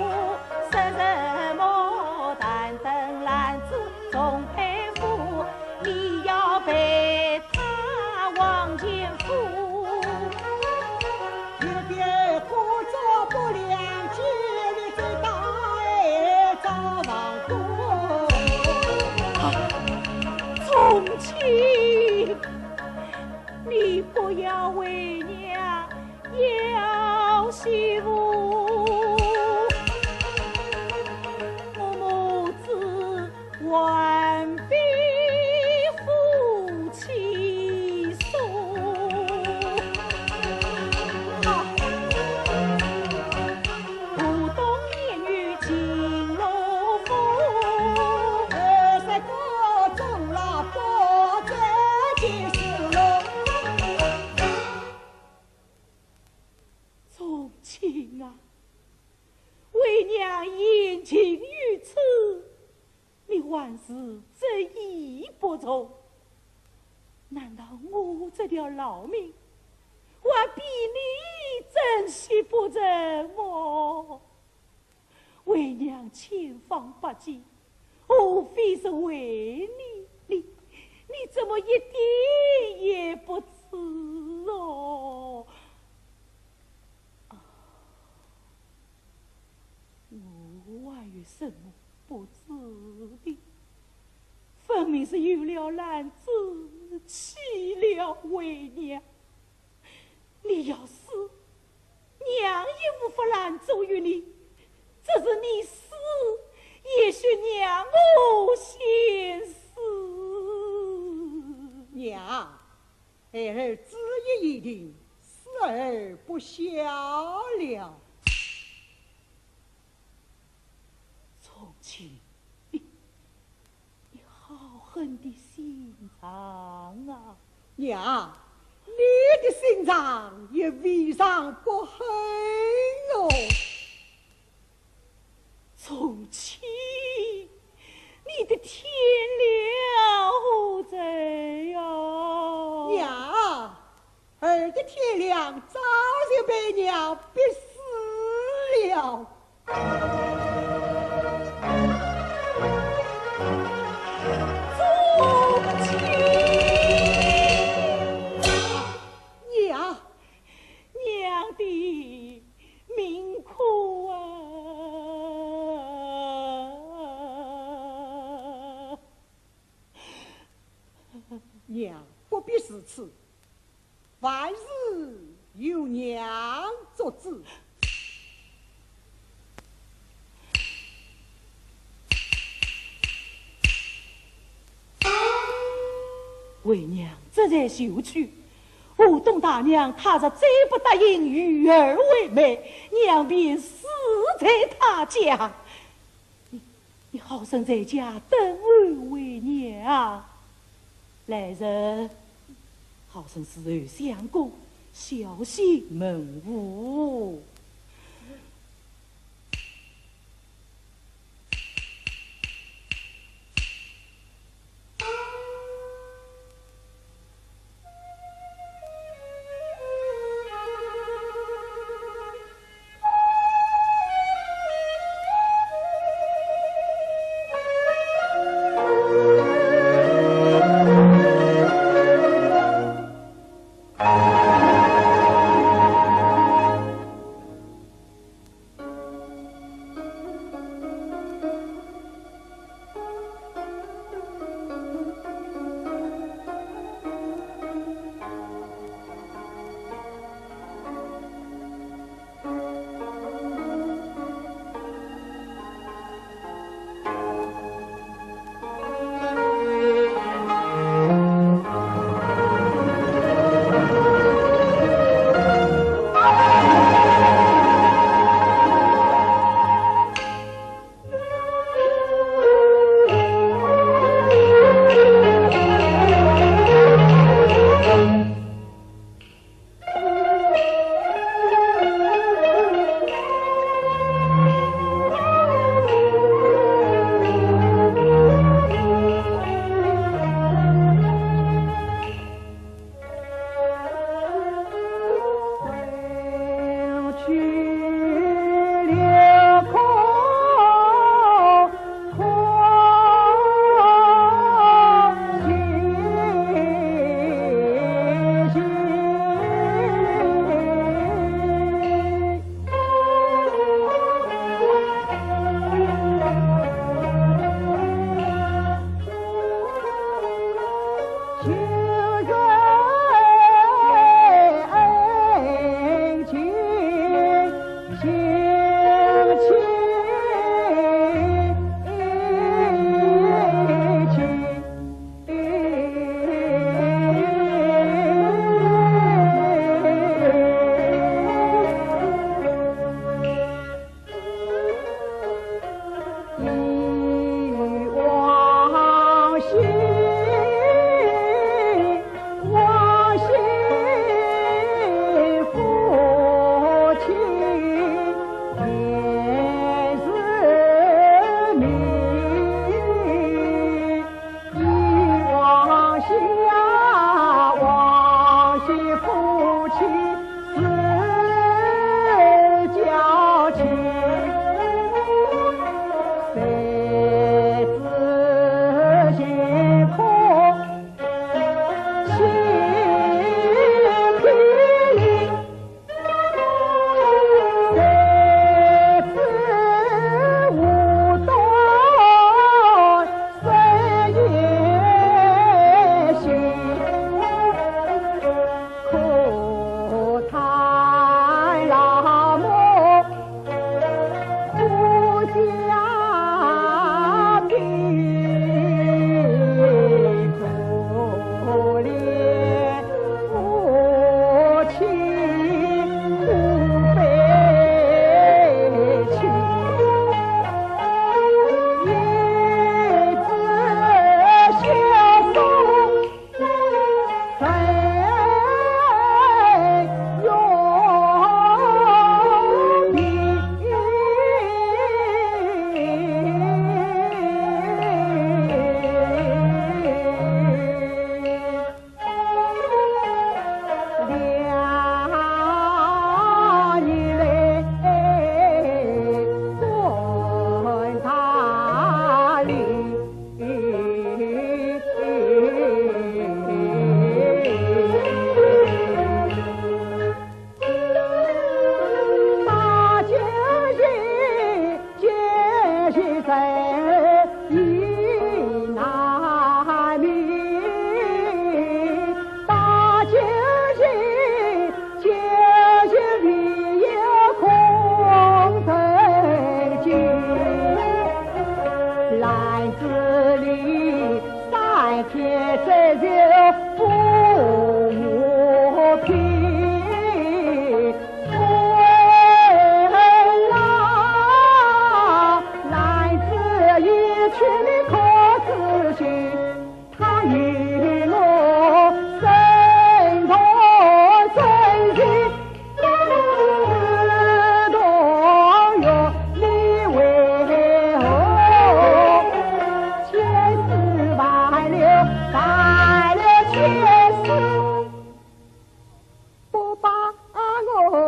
说什么但等兰子 从佩府，你要陪她往前赴。有点故作不谅解，你再打一招望过。啊，从卿，你不要为娘 要媳妇，我母子还非夫妻所。啊，不懂言语情路苦，二十个钟了不再见笑容。 从卿啊，为娘言尽于此，你还是执意不从。难道我这条老命，还比你珍惜不成么？ 为娘千方百计，无非是为你，你，你怎么一点也不知哦？啊，我还有什么不知的？分明是有了兰子，弃了为娘。 你要死，娘也无法拦阻于你，只是你死，也许娘我先死。娘，孩儿主意已定，死而不孝了。从卿，你，你好狠的心肠啊！娘，你的心肠也未尝不黑哟。从前，你的天良何在呀？娘，儿的天良早就被娘逼死了。娘，娘的命苦啊！娘，不必如此， 万事由娘作主。为娘这才受屈，武东大娘她若再不答应与儿为媒，娘便死在她家。 你，你好生在家等候为娘。来人，好生侍候相公，小心门户。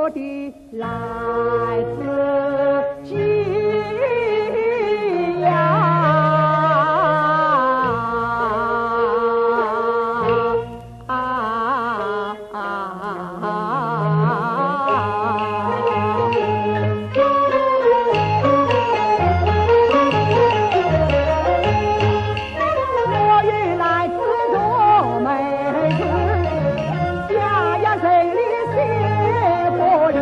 我的来自基呀。啊。 我也来自东门去，家呀在里西伯里。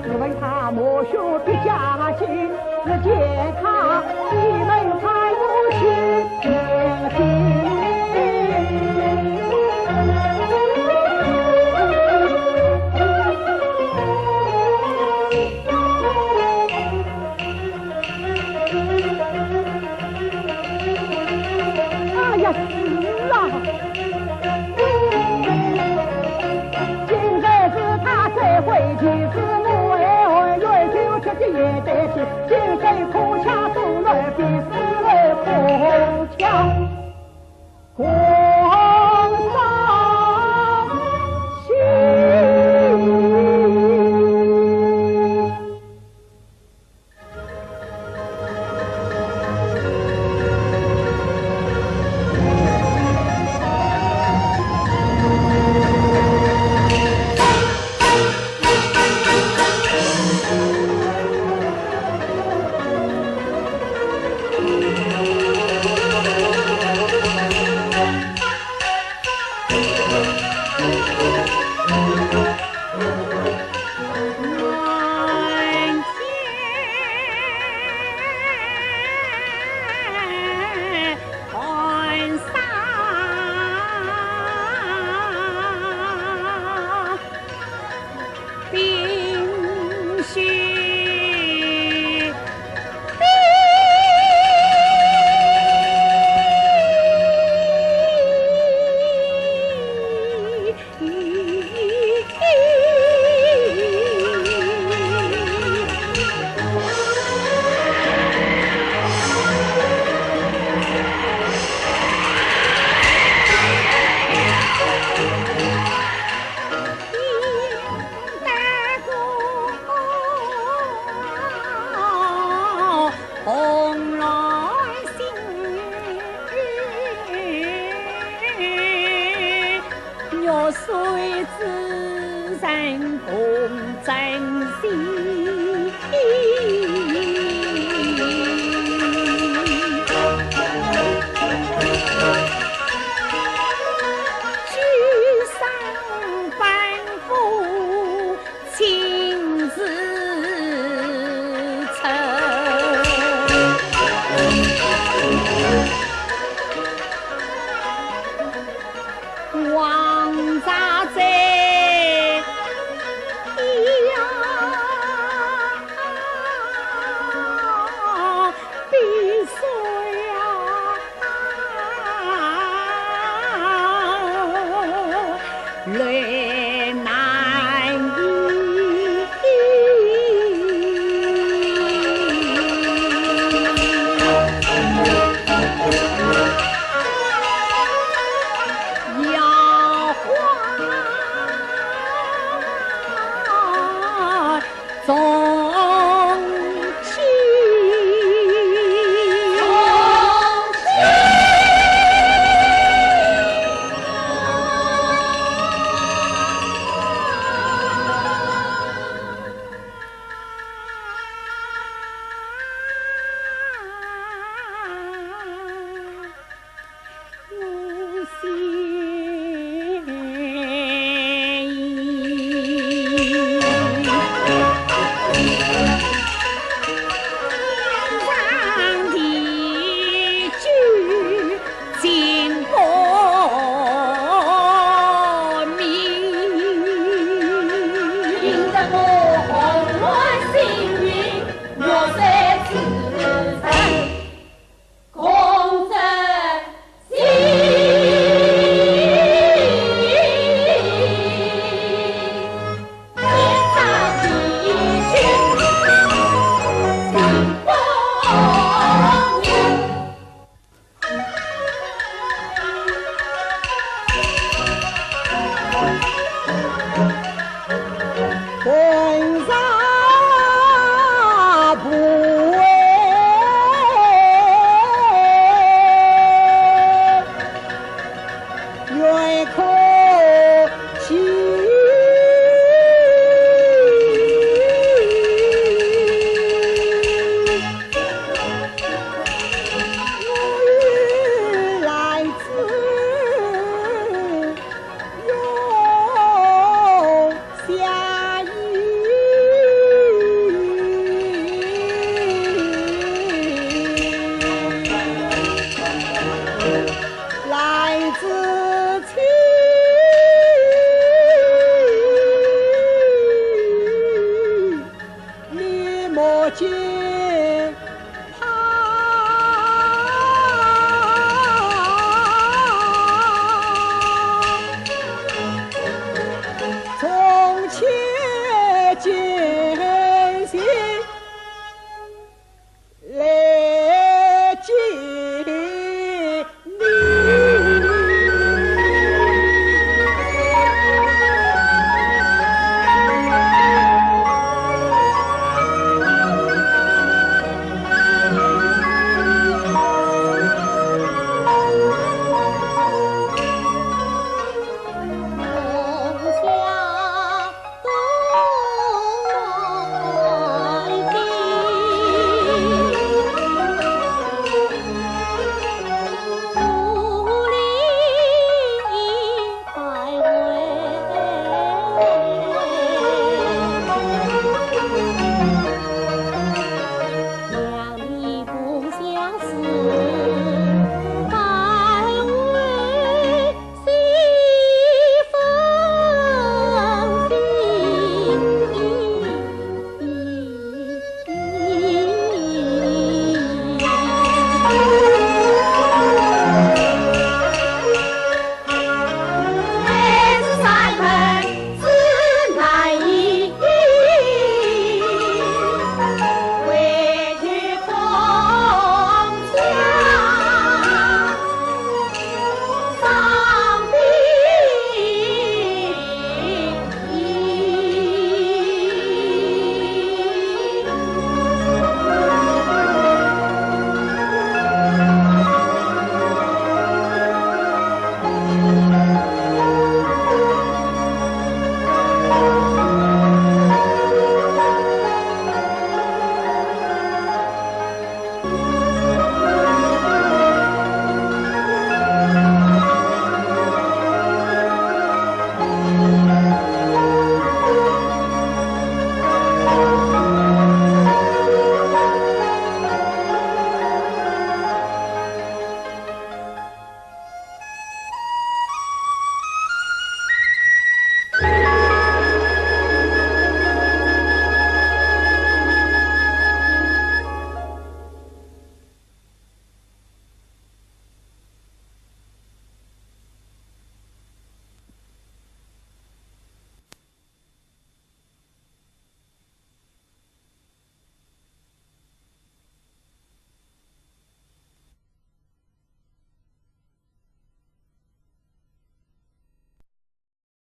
你问他莫说别家亲，只见他西门派我去。 哎呀，死了！今日是他再回去，是我二月九七的元旦天，今日可巧送来比死来可巧。 红烧心。